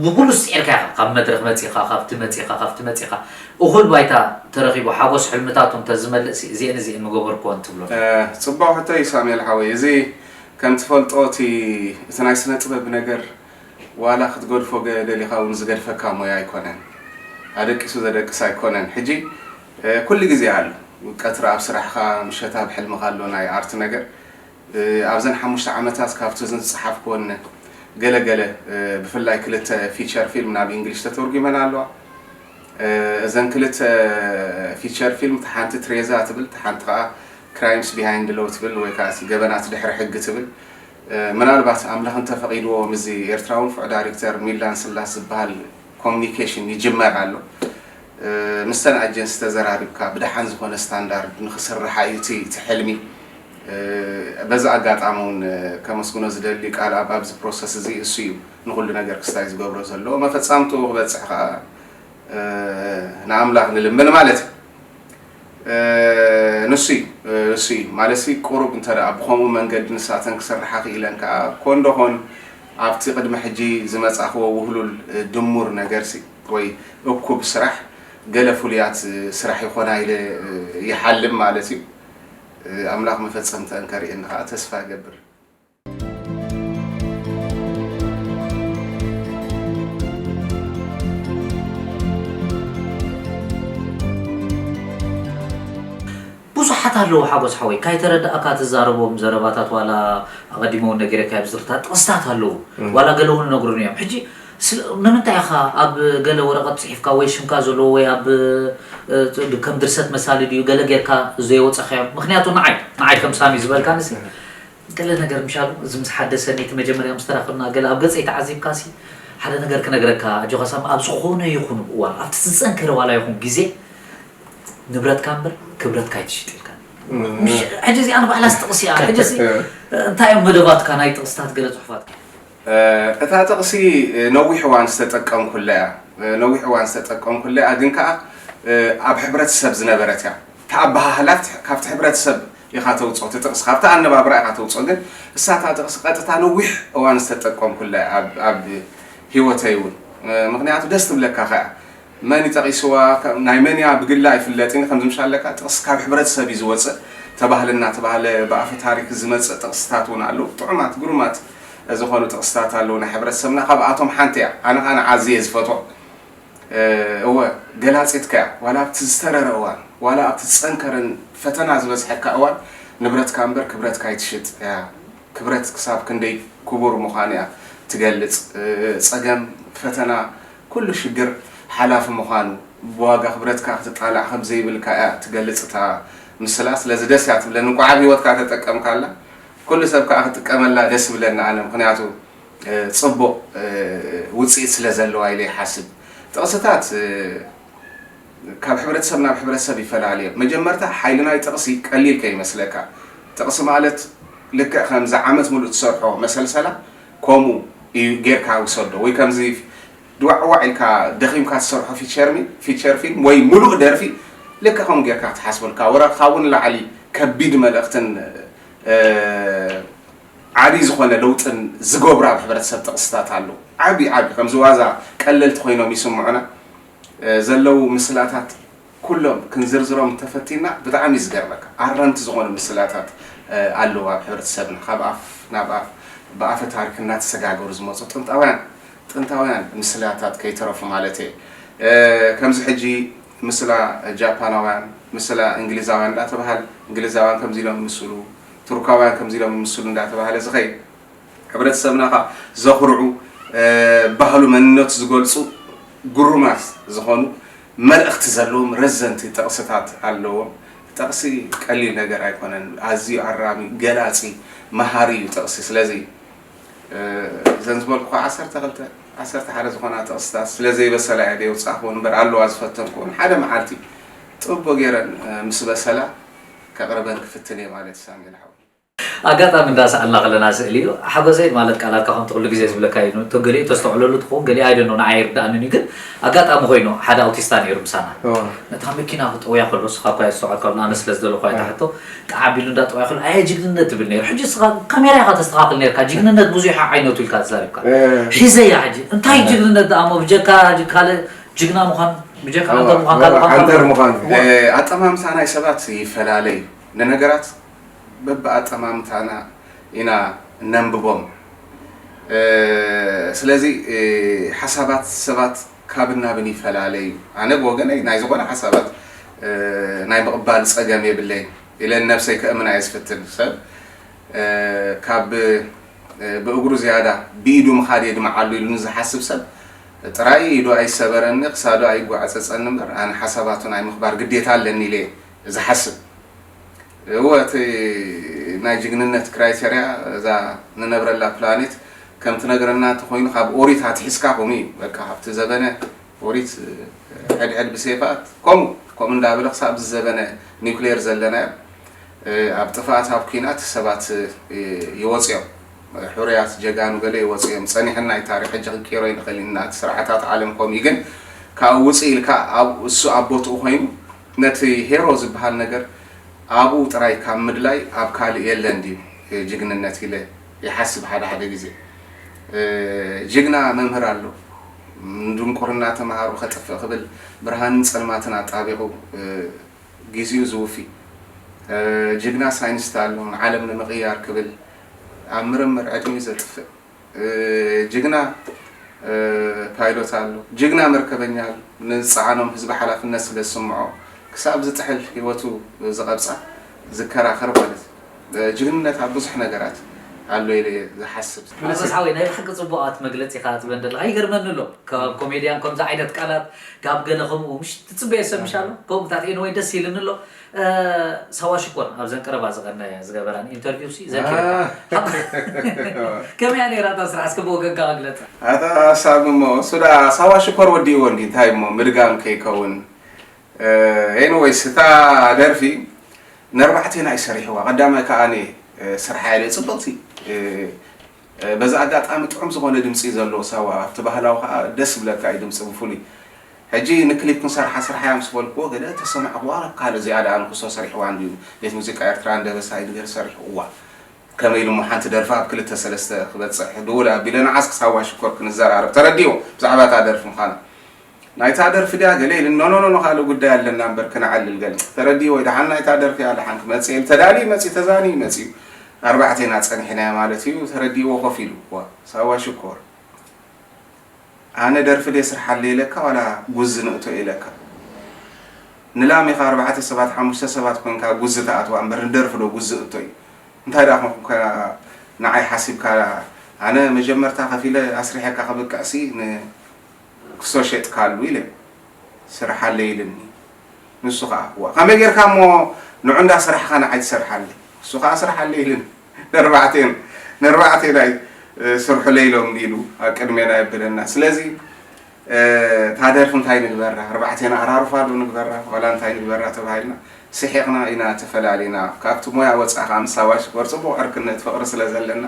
ብኩሉ ስዒርካ ኢኻ፣ ካብ መድረኽ መጺኻ፣ ካብቲ መጺኻ፣ ካብቲ መጺኻ፣ እኹል ባይታ ተረኺቡ፣ ሓጎስ ሕልምታቱ እንተዝመልእ ሲ፣ እዚኤን እዚኤን ምገበርክወን ትብሎ? እ፣ ጽቡቕ ሕቶ እዩ ሳሙኤል ሓወይ። እዚ ከም ትፈልጦ እቲ፣ እቲ ናይ ስነ ጥበብ ነገር ዋላ ክትገድፎ ገ-፣ ደሊኻ እውን ዝገድፈካ ሞያ ኣይኮነን። ኣደቂሱ ዘደቅስ ኣይኮነን። ሕጂ፣ እ፣ ኩሉ ግዜ ኣሎ። ቀትሪ ኣብ ስራሕኻ፣ ምሸት ኣብ ሕልምኻ ኣሎ ናይ ኣርት ነገር። እ፣ ኣብዘን ሓሙሽተ ዓመታት ካብቲ ዝጸሓፍክወን ገለ ገለ፣ እ፣ ብፍላይ ክልተ ፊቸር ፊልም ናብ እንግሊሽ ተተርጒመን ኣለዋ። እ፣ እዘን ክልተ ፊቸር ፊልም፣ እታ ሓንቲ ትሬዛ ትብል፣ እታ ሓንቲ ከኣ ክራይምስ ቢሃይንድ ሎው ትብል፣ ወይ ከኣ ገበናት ድሕሪ ሕጊ ትብል። እ፣ ምናልባት ኣምላኽ እንተፈቒድዎ፣ ምስዚ ኤርትራዊ ንፉዕ ዳይሬክተር ሚላን ስላስ ዝበሃል ኮሙኒኬሽን ይጅመር ኣሎ። እ፣ ምስተን ኣጀንሲ ተዘራሪብካ ብደሓን ዝኾነ ስታንዳርድ ንኽስርሓ እዩ እቲ፣ እቲ ሕልሚ። እ፣ በዚ ኣጋጣሚ እውን፣ እ፣ ከመስግኖ ዝደሊ ቃል ኣብ፣ ኣብዚ ፕሮሰስ እዚ እሱ እዩ። ንኹሉ ነገር ክስታይ ዝገብሮ ዘሎ። መፈጻምትኡ ክበጽሕ ከኣ፣ እ፣ ንኣምላኽ ንልምን ማለት እዩ። እ፣ ንሱ እዩ፣ እ፣ ንሱ እዩ። ማለትሲ ቁሩብ እንተ ደኣ ብኸምኡ መንገዲ ንሳተን ክስርሓ ክኢለን ከኣ፣ ኮን ዶ ኾን ኣብቲ ቅድሚ ሕጂ ዝመጻኽዎ ውህሉል፣ እ፣ ድሙር ነገርሲ ወይ እኩብ ስራሕ ገለ ፍሉያት፣ እ፣ ስራሕ ይኾና ኢለ፣ እ፣ ይሓልም ማለት እዩ። እ፣ ኣምላኽ መፈጸምተን ከርእየኒ ከኣ ተስፋ እገብር። ብዙሓት ኣለዉ ሓጎስ ሓወይ፣ ካይተረዳእካ ትዛረቦም ዘረባታት ዋላ ኣቐዲመ እውን ነጊረካ ብዝርታ ጥቕስታት ኣለዉ። ዋላ ገለ እውን ነግሩን እዮም። ሕጂ ስለ-፣ ንምንታይ ኢኻ ኣብ ገለ ወረቐት ጽሒፍካ ወይ ሽምካ ዘለዎ ወይ ኣብ፣ እ፣ ከም ድርሰት መሳሊ ድዩ ገለ ጌርካ ዘየወጸኻዮም? ምኽንያቱ ንዓይ፣ ንዓይ ከም ሳሚ ዝበልካንሲ ገለ ነገር ምሻሉ፣ እዚ ምስ ሓደሰኒ፣ እቲ መጀመርያ ምስ ተራኸብና፣ ገለ ኣብ ገጸይ ተዓዚብካሲ፣ ሓደ ነገር ክነግረካ፣ ኣጆኻ ሳሚ፣ ኣብ ዝኾነ ይኹን እዋን፣ ኣብቲ ዝጸንከረ ዋላ ይኹን ግዜ፣ ንብረትካ እምበር ክብረትካ ኣይትሽጥ ኢልካ። ምሽ-፣ ሕጂ እዚኣ ንባዕላስ ጥቕሲ እያ። ሕጂሲ እንታይ እዮም መደባትካ ናይ ጥቕስታት ገለ ጽሑፋትካ? እ፣ እታ ጥቕሲ፣ እ፣ ነዊሕ እዋን ዝተጠቀምኩላ እያ። እ፣ ነዊሕ እዋን ዝተጠቀምኩላ እያ፣ ግን ከኣ፣ እ፣ ኣብ ሕብረተሰብ ዝነበረት እያ። እታ ኣበሃህላ ኣብቲ፣ ካብቲ ሕብረተሰብ ኢኻ ተውጽኦ፣ እቲ ጥቕሲ ካብቲ ኣነባብራ ኢኻ ተውጽኦ፣ ግን እሳ እታ ጥቕሲ ቀጥታ ነዊሕ እዋን ዝተጠቀምኩላ እያ ኣብ፣ ኣብ ህይወተይ እውን። እ፣ ምኽንያቱ ደስ ትብለካ ከኣ። መን እዩ ጠቒስዋ? ከም ናይ መን እያ ብግላ ኣይፍለጥን። ከምዚ ምሻለካ ጥቕሲ ካብ ሕብረተሰብ እዩ ዝወጽእ። ተባህለ እናተባህለ ብኣፈ ታሪክ ዝመጽእ ጥቕስታት እውን ኣለዉ። ጥዑማት፣ ግሩማት ዝኾኑ ጥቕስታት ኣለዉ ናይ ሕብረተሰብና። ካብኣቶም ሓንቲ እያ። ኣነ ኸኣ ንዓዚ እየ ዝፈትዎ። እ፣ እወ፣ ገላጺትካ እያ። ዋላ ኣብቲ ዝተረረ እዋን፣ ዋላ ኣብቲ ዝጸንከረን ፈተና ዝበዝሐካ እዋን፣ ንብረትካ እምበር ክብረትካ ኣይትሽጥ እያ። ክብረት ክሳብ ክንደይ ክቡር ምዃኑ እያ ትገልጽ። እ፣ ጸገም፣ ፈተና፣ ኩሉ ሽግር ሓላፊ ምዃኑ፣ ብዋጋ ክብረትካ ክትጣላዕ ከም ዘይብልካ እያ ትገልጽ እታ ምስላ። ስለዚ ደስ እያ ትብለኒ። እንቋዕ ኣብ ህይወትካ ተጠቀምካላ። ኩሉ ሰብ ከኣ ክጥቀመላ ደስ ይብለኒ ኣነ። ምኽንያቱ፣ እ፣ ጽቡቕ፣ እ፣ ውጽኢት ስለ ዘለዋ ኢለ ይሓስብ። ጥቕስታት፣ እ፣ ካብ ሕብረተሰብ ናብ ሕብረተሰብ ይፈላለ እዩ። መጀመርታ ሓይሊ ናይ ጥቕሲ ቀሊል ከይመስለካ። ጥቕሲ ማለት ልክዕ ከምዚ ዓመት ሙሉእ ትሰርሖ መሰልሰላ ከምኡ እዩ ጌርካ ውሰዶ። ወይ ከምዚ ድዋዕዋዕ ኢልካ ደኺምካ ትሰርሖ ፊቸር ሚ-፣ ፊቸር ፊልም ወይ ሙሉእ ደርፊ ልክዕ ከምኡ ጌርካ ክትሓስበልካ። ወረ ካብኡ ንላዕሊ ከቢድ መልእኽትን፣ እ፣ ዓቢ ዝኾነ ለውጥን ዝገብሩ ኣብ ሕብረተሰብ ጥቕስታት ኣለዉ። ዓቢ ዓቢ ከምዚ ዋዛ ቀለልቲ ኮይኖም ይስምዑና። እ፣ ዘለዉ ምስላታት ኩሎም ክንዝርዝሮም እንተፈቲና ብጣዕሚ እዩ ዝገርመካ። ኣረምቲ ዝኾኑ ምስላታት፣ እ፣ ኣለዉ ኣብ ሕብረተሰብና። ካብ ኣፍ ናብ ኣፍ ብኣፈ ታሪክ እናተሰጋገሩ ዝመጹ ጥንታውያን፣ ጥንታውያን ምስላታት ከይተረፉ ማለት እየ። እ፣ ከምዚ ሕጂ ምስላ ጃፓናውያን፣ ምስላ እንግሊዛውያን እንዳተባሃለ፣ እንግሊዛውያን ከምዚ ኢሎም ይምስሉ፣ ቱርካውያን ከምዚ ኢሎም ይምስሉ እንዳተባሃለ ዝኸይድ፣ ሕብረተሰብና ኸኣ ዘኹርዑ፣ እ፣ ባህሉ መንነቱ ዝገልጹ ግሩማት ዝኾኑ መልእኽቲ ዘለዎም ረዘንቲ ጥቕስታት ኣለዎም። ጥቕሲ ቀሊል ነገር ኣይኮነን። ኣዝዩ ኣራሚ፣ ገላጺ፣ መሃሪ እዩ ጥቕሲ። ስለዚ፣ እ፣ እዘን ዝበልኩኻ ዓሰርተ ክልተ፣ ዓሰርተ ሓደ ዝኾና ጥቕስታት ስለ ዘይበሰላ እየ ደየውጻእክወን እምበር ኣለዋ ዝፈተንክወን። ሓደ መዓልቲ ጽቡቕ ገይረን፣ እ፣ ምስ በሰላ ከቕርበን ክፍትን እየ ማለት እዩ ሳሙኤል ሓወይ። ኣጋጣሚ እንዳሰኣልና ከለና ስእሊ እዩ ሓጎሰይ ማለት ቃላትካ ከምቲ ኩሉ ግዜ ዝብለካ እዩ። እቶ ገሊኡ ተስተውዕለሉ ትኸውን ገሊኡ ኣይደኖ ንዓይ ይርዳእንን እዩ። ግን ኣጋጣሚ ኮይኑ ሓደ ኣውቲስታ ነይሩ ምሳና። ነታ መኪና ክጠውያ ከሎ ስኻ እኳ የስተውዓልካ ኣሎ ኣነ ስለ ዝደለኹ ኣይታ ሕቶ ቃዓ ቢሉ እንዳጠውያ ከሎ ኣየ ጅግንነት ትብል ነይሩ። ሕጂ ስኻ ካሜራ ኢኻ ተስተኻኽል ነርካ ጅግንነት ብዙሕ ዓይነቱ ኢልካ ተዛሪብካ። ሒዘያ ሕጂ እንታይ ጅግንነት ደኣሞ ብጀካ ካልእ ጅግና ምዃን ብጀካ ዓንተር ምዃን ካልእ ምዃን ኣጠማምታ ናይ ሰባት ይፈላለ እዩ። ንነገራት በብኣጠማምታና ኢና እነንብቦም። ስለዚ ሓሳባት ሰባት ካብን ናብን ይፈላለ እዩ። ኣነ ብወገነይ ናይ ዝኾነ ሓሳባት ናይ ምቕባል ፀገም የብለይን ኢለ ንነብሰይ ከእምና እየ ዝፍትን። ሰብ ካብ ብእግሩ ዝያዳ ብኢዱ ምኻድ የድምዓሉ ኢሉ ንዝሓስብ ሰብ ጥራይ ኢዱ ኣይሰበረኒ ክሳዱ ኣይጓዕፀፀኒ እምበር ኣነ ሓሳባቱ ናይ ምኽባር ግዴታ ኣለኒ ኢለ እየ ዝሓስብ። እወ እቲ ናይ ጅግንነት ክራይቴርያ እዛ ንነብረላ ፕላኔት ከም ትነግረና እንተኾይኑ ካብ ኦሪት ኣትሒዝካ ከምኡ እዩ። በቃ ካብቲ ዘበነ ኦሪት ሕድሕድ ብሴፋት ከምኡ ከምኡ እንዳበለ ክሳብ እዚ ዘበነ ኒውክሌር ዘለናዮ ኣብ ጥፍኣት ኣብ ኲናት ሰባት ይወፅኦም። ሕሩያት ጀጋኑ ገለ ይወፅኦም። ፀኒሕና እዩ ታሪክ ሕጂ ክንቅይሮ ይንኽእል ኢና። እቲ ስርዓታት ዓለም ከምኡ እዩ። ግን ካብኡ ውፅእ ኢልካ እሱ ኣብ ቦትኡ ኮይኑ ነቲ ሄሮ ዝበሃል ነገር ኣብኡ ጥራይ ካብ ምድላይ ኣብ ካልእ የለን ድዩ ጅግንነት ኢለ ይሓስብ ሓደ ሓደ ግዜ። ጅግና መምህር ኣሎ ንድንቁርና ተምሃሮ ከጥፍእ ክብል ብርሃንን ጸልማትን ኣጣቢቑ ግዚኡ ዝውፊ። ጅግና ሳይንስታ ኣሎ ንዓለም ንምቕያር ክብል ኣብ ምርምር ዕድሚኡ ዘጥፍእ። ጅግና ፓይሎት ኣሎ፣ ጅግና መርከበኛ ኣሎ፣ ንዝጸዓኖም ህዝቢ ሓላፍነት ስለ ዝስምዖ ክሳብ ዝጥሕል ህይወቱ ዝቐብጻ ዝከራኸር ማለት እዩ። ጅግንነት ኣብ ብዙሕ ነገራት ኣሎ ኢለ እየ ዝሓስብ። ኣንበሳ ሓወይ ናይ ብሓቂ ጽቡቓት መግለጺ ኢኻ ትበን ዘለኻ ይገርመኒ ኣሎ ካብ ኮሜድያን ከምዚ ዓይነት ቃላት ካብ ገለ ከምኡ ምሽ ትጽበየ ሰብ ምሽ ኣሎ ከምኡታት ኤንወይ ደስ ኢልኒ ኣሎ። ሳዋ ሽኮር ኣብዘን ቀረባ ዝቐነ ዝገበራን ኢንተርቪው ሲ ዘኪረካ ከመያ ነይራ እታ ስራሕ እስከ ብወገንካ ክግለጻ። ኣታ ሳሚ እሞ እሱ ዳ ሳዋ ሽኮር ወዲእዎ እንዲ እንታይ እሞ ምድጋም ከይከውን። ኤንወይስ እታ ደርፊ ነርባዕቴና እዩ ሰሪሕዋ ቀዳማይ ከኣ ኣነ ስርሓ ኢለ ጽብቕቲ በዚ ኣጋጣሚ ጥዑም ዝኾነ ድምፂ እዩ ዘለዎ ሳዋ ኣብቲ ባህላዊ ከዓ ደስ ዝብለካ እዩ ድምፂ ብፍሉይ ሕጂ ንክሊፕ ክንሰርሓ ስርሓ እዮም ዝበልክዎ ገለ ተሰማዕክዋ ካልእ እዚኣ ደኣ ንክሶ ሰሪሕዋ እንድዩ ቤት ሙዚቃ ኤርትራ እንደበሳ ይድገር ሰሪሕዋ ከመይ ኢሉ እሞ ሓንቲ ደርፊ ኣብ ክልተ ሰለስተ ክበፅሕ ድውል ኣቢለ ንዓስ ክሳዋ ሽኮር ክንዘራረብ ተረዲዎ ብዛዕባ እታ ደርፊ ምዃና ናይታ ደርፊ ድያ ገለ ኢሉ ኖኖኖኖ ካልእ ጉዳይ ኣለና እምበር ክነዕልል ገለ ተረዲዎ ወይ ደሓን ናይታ ደርፊ እያ ደሓን ክመፅእ ኢሉ ተዳልዩ መፅዩ ተዛንዩ መፅዩ ኣርባዕቴና ፀኒሕናዮ ማለት እዩ ተረዲዎ ኮፍ ኢሉ ዋ ሳዋ ሽኮር ኣነ ደርፊ ድየ ስርሓለይ ኢለካ ዋላ ጉዚ ንእቶ ኢለካ ንላም ኢኻ ኣርባዕተ ሰባት ሓሙሽተ ሰባት ኮንካ ጉዚ ትኣትዋ እምበር ንደርፊ ዶ ጉዚ እቶ እዩ እንታይ ደኣ ኮንካ ንዓይ ሓሲብካ ኣነ መጀመርታ ከፊለ ኣስሪሐካ ከብቅዕሲ ንክሶ ሸጥካሉ ኢለ ስርሓለይ ኢልኒ ንሱ ከዓ እዋ ከመይ ጌርካ እሞ ንዑ እንዳ ስራሕኻ ንዓይ ትሰርሓለይ እሱ ከዓ ስርሓለይ ኢልኒ ነርባዕቴን ነርባዕቴናይ ስርሑ ለይሎም ኢሉ ኣብ ቅድሜና የብለና ስለዚ እታ ደርፊ እንታይ ንግበራ ኣርባዕቴና ኣራርፋ ዶ ንግበራ ዋላ እንታይ ንግበራ ተባሂልና ስሒቕና ኢና ተፈላሊና ካብቲ ሞያ ወፃእ ከዓ ምስ ኣዋሽ ክበር ፅቡቕ ዕርክነት ፍቕሪ ስለ ዘለና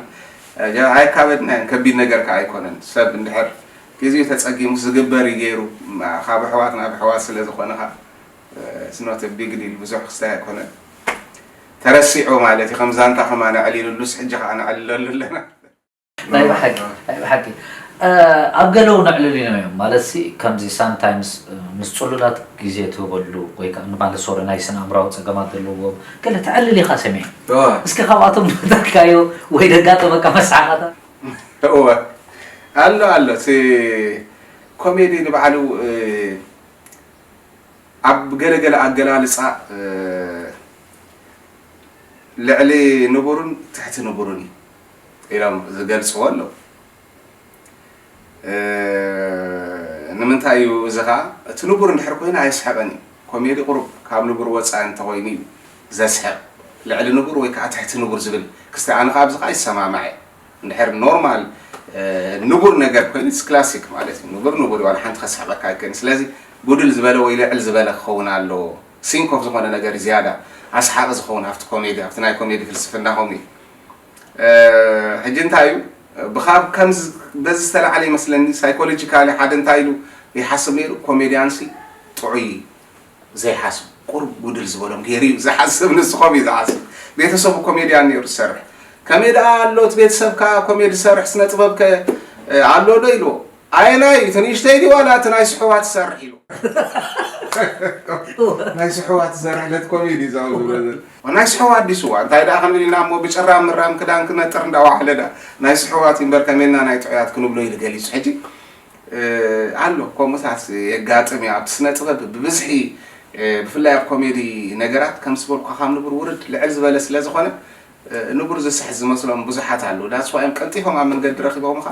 ኣይካበድናዮን ከቢድ ነገር ከዓ ኣይኮነን ሰብ እንድሕር ግዜኡ ተፀጊሙስ ዝግበር እዩ ገይሩ ካብ ኣሕዋት ናብ ኣሕዋት ስለ ዝኾነ ከዓ it's not a big deal ብዙሕ ክስታይ ኣይኮነን ተረሲዑ ማለት እዩ ከም ዛንታ ከማ ነዕሊሉሉስ ሕጂ ከዓ ነዕልለሉ ኣለና ናይ ብሓቂ ናይ ብሓቂ ኣብ ገለው ነዕልሉ ኢና እዮም ማለት ሲ ከምዚ ሳምታይምስ ምስ ፅሉላት ግዜ ትህበሉ ወይ ከዓ ማለት ሶሪ ናይ ስነ ኣእምራዊ ፀገማት ዘለዎም ገለ ተዕልል ኢኻ ሰሚዕ እስኪ ካብኣቶም ዝበተርካዮ ወይ ደጋጠመካ መሳሓቃታት እወ ኣሎ ኣሎ እቲ ኮሜዲ ንባዕሉ ኣብ ገለገለ ኣገላልፃ ልዕሊ ንቡርን ትሕቲ ንቡርን እዩ ኢሎም ዝገልፅዎ ኣለዉ። ንምንታይ እዩ እዚ ከዓ እቲ ንቡር እንድሕር ኮይኑ ኣየስሕቕን እዩ። ኮሜዲ ቁሩብ ካብ ንቡር ወፃኢ እንተኮይኑ እዩ ዘስሕቕ። ልዕሊ ንቡር ወይ ከዓ ትሕቲ ንቡር ዝብል ክስተ ኣነ ከዓ ኣብዚ ከዓ ይሰማማዕ እየ። እንድሕር ኖርማል ንቡር ነገር ኮይኑ ክላሲክ ማለት እዩ። ንቡር ንቡር ዋላ ሓንቲ ከስሕቐካ ኣይክእልን። ስለዚ ጉድል ዝበለ ወይ ልዕል ዝበለ ክኸውን ኣለዎ። ሲንኮፍ ዝኾነ ነገር ዝያዳ ኣስሓቂ ዝኸውን ኣብቲ ኮሜዲ ኣብቲ ናይ ኮሜዲ ፍልስፍና ከምኡ እዩ። ሕጂ እንታይ እዩ ብካብ ከምዚ በዚ ዝተላዕለ ይመስለኒ ሳይኮሎጂካሊ ሓደ እንታይ ኢሉ ይሓስብ ነይሩ። ኮሜድያን ሲ ጥዑይ ዘይሓስብ ቁሩብ ጉድል ዝበሎም ገይሩ እዩ ዝሓስብ። ንሱ ከምኡ እዩ ዝሓስብ። ቤተሰቡ ኮሜድያን ነይሩ ዝሰርሕ። ከመይ ደኣ ኣሎ እቲ ቤተሰብ ከዓ ኮሜዲ ዝሰርሕ ስነ ጥበብ ከ ኣሎ ዶ ኢልዎ። ኣየናይ እዩ እቲ ንእሽተይ ድዩ ዋላ እቲ ናይ ስሕዋት ዝሰርሕ ኢሉ። ናይ ስሕዋት ዝሰርሕ ለት ኮሜዲ እዩ ዝብሎ ዘሎ። ናይ ስሕዋት ድዩ ስዋ እንታይ ደኣ ክንብል ኢና እሞ ብጭራም ምራም ክዳን ክነጥር እንዳዋሕለ ዳ ናይ ስሕዋት እዩ እምበር ከመልና ናይ ጥዑያት ክንብሎ ኢሉ ገሊጹ። ሕጂ ኣሎ ከምኡታት የጋጥም እዩ ኣብቲ ስነ ጥበብ ብብዝሒ ብፍላይ ኣብ ኮሜዲ ነገራት ከም ዝበልኩ ካብ ንቡር ውርድ ልዕል ዝበለ ስለ ዝኾነ ንቡር ዝስሕት ዝመስሎም ብዙሓት ኣለዉ። ዳትስ ዋይ እዮም ቀልጢፎም ኣብ መንገዲ ረኺቦምኻ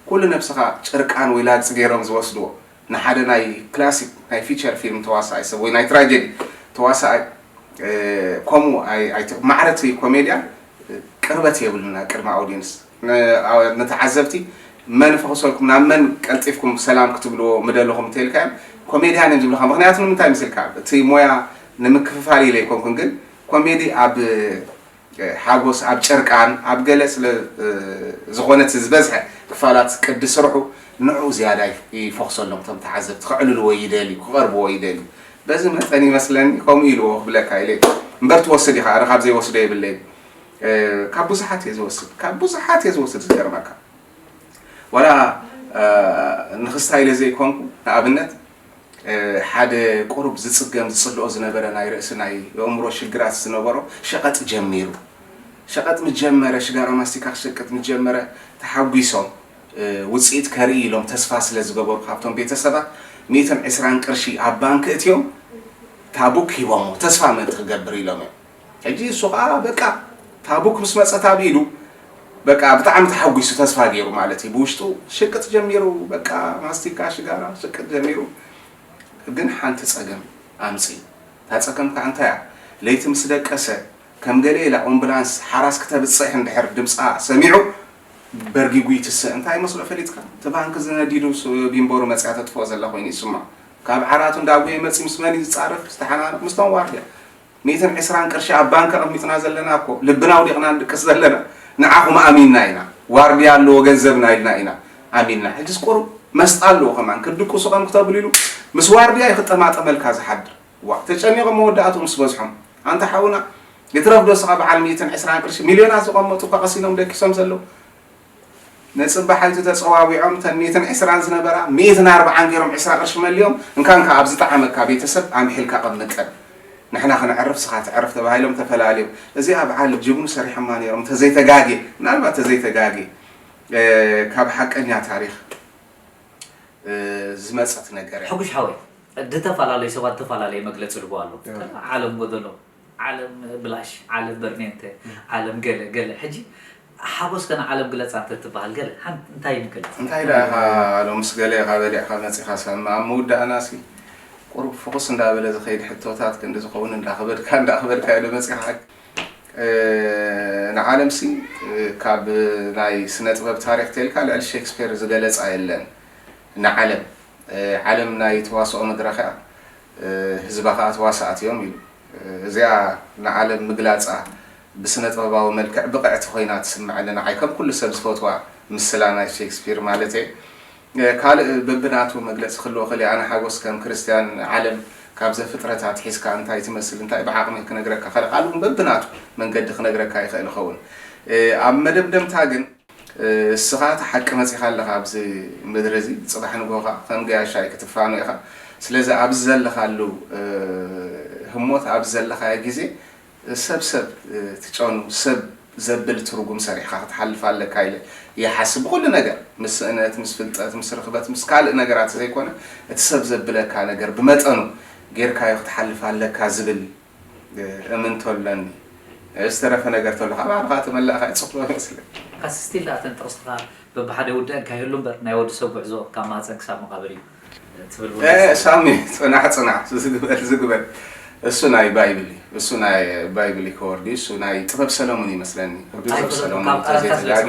ኩሉ ነብስኻ ጭርቃን ወይ ላግጺ ገይሮም ዝወስድዎ። ንሓደ ናይ ክላሲክ ናይ ፊቸር ፊልም ተዋሳኣይ ሰብ ወይ ናይ ትራጀዲ ተዋሳኣይ ከምኡ ማዕረቲ ኮሜድያን ቅርበት የብሉና ቅድሚ ኣውዲንስ ንተዓዘብቲ መን ፈኽሰልኩም ናብ መን ቀልጢፍኩም ሰላም ክትብልዎ ምደለኹም እንተልካዮም ኮሜድያን እዮም ዝብልካ። ምክንያቱ ንምንታይ ምስልካ እቲ ሞያ ንምክፍፋል ኢለ ኣይኮንኩን ግን ኮሜዲ ኣብ ሓጎስ ኣብ ጨርቃን ኣብ ገለ ስለ ዝኾነት ዝበዝሐ ክፋላት ቅዲ ስርሑ ንዑ ዝያዳ ይፈኽሰሎም እቶም ተዓዘብቲ ክዕልልዎ ይደልዩ ክቐርብዎ ይደልዩ። በዚ መጠን ይመስለኒ ከምኡ ኢልዎ ክብለካ ኢለ እምበር ትወስድ ኢኻ። ኣነ ካብ ዘይወስዶ የብለይ ካብ ብዙሓት እየ ዝወስድ ካብ ብዙሓት እየ ዝወስድ ዝገርመካ ዋላ ንኽስታ ኢለ ዘይኮንኩ ንኣብነት ሓደ ቁሩብ ዝጽገም ዝጽልኦ ዝነበረ ናይ ርእሲ ናይ የእምሮ ሽግራት ዝነበሮ ሸቐጥ ጀሚሩ። ሸቐጥ ምስ ጀመረ ሽጋራ ማስቲካ ክሸቅጥ ምስ ጀመረ ተሓጒሶም ውጽኢት ከርኢ ኢሎም ተስፋ ስለ ዝገበሩ ካብቶም ቤተሰባት ሚእትን ዕስራን ቅርሺ ኣብ ባንክ እትዮም ታቡክ ሂቦሞ ተስፋ ምእንቲ ክገብር ኢሎም እዮም። ሕጂ እሱ ከዓ በቃ ታቡክ ምስ መፀት ኣብ ኢዱ በቃ ብጣዕሚ ተሓጒሱ ተስፋ ገይሩ ማለት እዩ። ብውሽጡ ሽቅጥ ጀሚሩ በቃ ማስቲካ ሽጋራ ሽቅጥ ጀሚሩ ግን ሓንቲ ፀገም ኣምፅኡ። እታ ፀገም ከዓ እንታይ እያ? ለይቲ ምስ ደቀሰ ከም ገለ ኢላ ኦምቡላንስ ሓራስ ክተብፅሕ እንድሕር ድምፃ ሰሚዑ በርጊጉ ይትስእ። እንታይ ይመስሎ ፈሊጥካ? እቲ ባንክ ዝነዲዱ ቢንቦሩ መፅያ ተጥፍኦ ዘላ ኮይኑ ይስምዖ። ካብ ዓራቱ እንዳጉየ መፂ ምስ መን እዩ ዝፃረፍ? ዝተሓናነቕ ምስቶም ዋርድያ። ሚእትን ዕስራን ቅርሺ ኣብ ባንክ ኣቐሚጥና ዘለና እኮ ልብና ኣውዲቕና ንድቅስ ዘለና ንዓኹም ኣሚንና ኢና። ዋርድያ ኣለዎ ገንዘብና ኢልና ኢና ኣሚንና። ሕጅስ ቁሩብ መስጣ ኣለዎ ከማን ክድቅሱ ከም ክተብሉ ኢሉ ምስ ዋርድያ እዩ ክጠማጠመልካ ዝሓድር። ዋ ተጨኒቖም መወዳእትኡ ምስ በዝሖም ኣንታ ሓውና ይትረፍ ዶ ስኻ በዓል ሚእትን ዕስራን ቅርሺ ሚልዮናት ዝቐመጡ እኳ ቀሲኖም ደቂሶም ዘለዉ ነጽባሓይቱ ተጸዋዊዖም ተን ሚእትን ዕስራን ዝነበራ ሚእትን ኣርባዓን ገይሮም ዕስራ ቅርሺ መሊኦም እንካ እንካ ኣብ ዝጠዓመካ ቤተሰብ ኣምሒልካ ቀምጠን ንሕና ክነዕርፍ ስኻ ትዕርፍ ተባሂሎም ተፈላልዮም እዚኣ በዓል ጅግኑ ሰሪሖማ ነይሮም ተዘይተጋጌ ምናልባት ተዘይተጋጌ ካብ ሓቀኛ ታሪኽ ዝመጸት ነገር እያ። ሕጉሽ ሓወይ ዝተፈላለዩ ሰባት ዝተፈላለየ መግለፂ ልቦ ኣሎ ዓለም ጎደሎ ዓለም ብላሽ ዓለም በርኔንተ ዓለም ገለ ገለ ሕጂ ሓጎስ ከነ ዓለም ግለፃ እንተ ትበሃል ገለ ሓንቲ እንታይ ንገልፅ እንታይ ደኣ ኢኻ ሎምስ ገለ ኢኻ በሊዕካ መፂኻ ሰብ ኣብ ምውዳእና ሲ ቁሩብ ፍኹስ እንዳበለ ዝኸይድ ሕቶታት ክንዲ ዝኸውን እንዳኸበድካ እንዳኸበድካ ኢለ መፂኻ ንዓለም ሲ ካብ ናይ ስነ ጥበብ ታሪኽ ተልካ ልዕሊ ሼክስፔር ዝገለፃ የለን ንዓለም ዓለም ናይ ተዋስኦ መድረኽ እያ ህዝባ ከዓ ተዋሳእቲ እዮም ኢሉ እዚኣ ንዓለም ምግላፃ ብስነ ጥበባዊ መልክዕ ብቕዕቲ ኮይና ትስምዐኒ ንዓይ ከም ኩሉ ሰብ ዝፈትዋ ምስላ ናይ ሼክስፒር ማለተይ ካልእ በብናቱ መግለፂ ክህልዎ ክእል ኣነ ሓጎስ ከም ክርስትያን ዓለም ካብ ዘፍጥረት ኣትሒዝካ እንታይ ትመስል እንታይ ብዓቕመይ ክነግረካ ካልእ ካልእ እውን በብናቱ መንገዲ ክነግረካ ይኽእል ይኸውን ኣብ መደምደምታ ግን እስኻ እቲ ሓቂ መፂኻ ኣለኻ ኣብዚ ምድሪ እዚ ፅባሕ ንጎኻ ከም ገያሻይ ክትፋኖ ኢኻ ስለዚ ኣብዚ ዘለኻሉ ህሞት ኣብዚ ዘለኻዮ ግዜ ሰብ ሰብ ትጨኑ ሰብ ዘብል ትርጉም ሰሪሕካ ክትሓልፍ ኣለካ ኢለ ይሓስብ ብኩሉ ነገር ምስ ስእነት ምስ ፍልጠት ምስ ርኽበት ምስ ካልእ ነገራት ዘይኮነ እቲ ሰብ ዘብለካ ነገር ብመጠኑ ጌርካዮ ክትሓልፍ ኣለካ ዝብል እምንቶ ኣለኒ ዝተረፈ ነገር ተሎ ካብ ዓርኻ ተመላእኻ ይፅኽሎ መስለኒ ካስስቲል ኣተን ጥቕስኻ በብሓደ ውድአን ካይህሉ እምበር ናይ ወዲ ሰብ ጉዕዞ ካብ ማህፀን ክሳብ መቓብር እዩ ትብል ሳሚ ፅናሕ ፅናሕ ዝግበል ዝግበል እሱ ናይ ባይብል እዩ እሱ ናይ ባይብል ይከወርድ እዩ እሱ ናይ ጥበብ ሰለሙን ይመስለኒ ጥበብ ሰለሙን ተዘይተጋጊ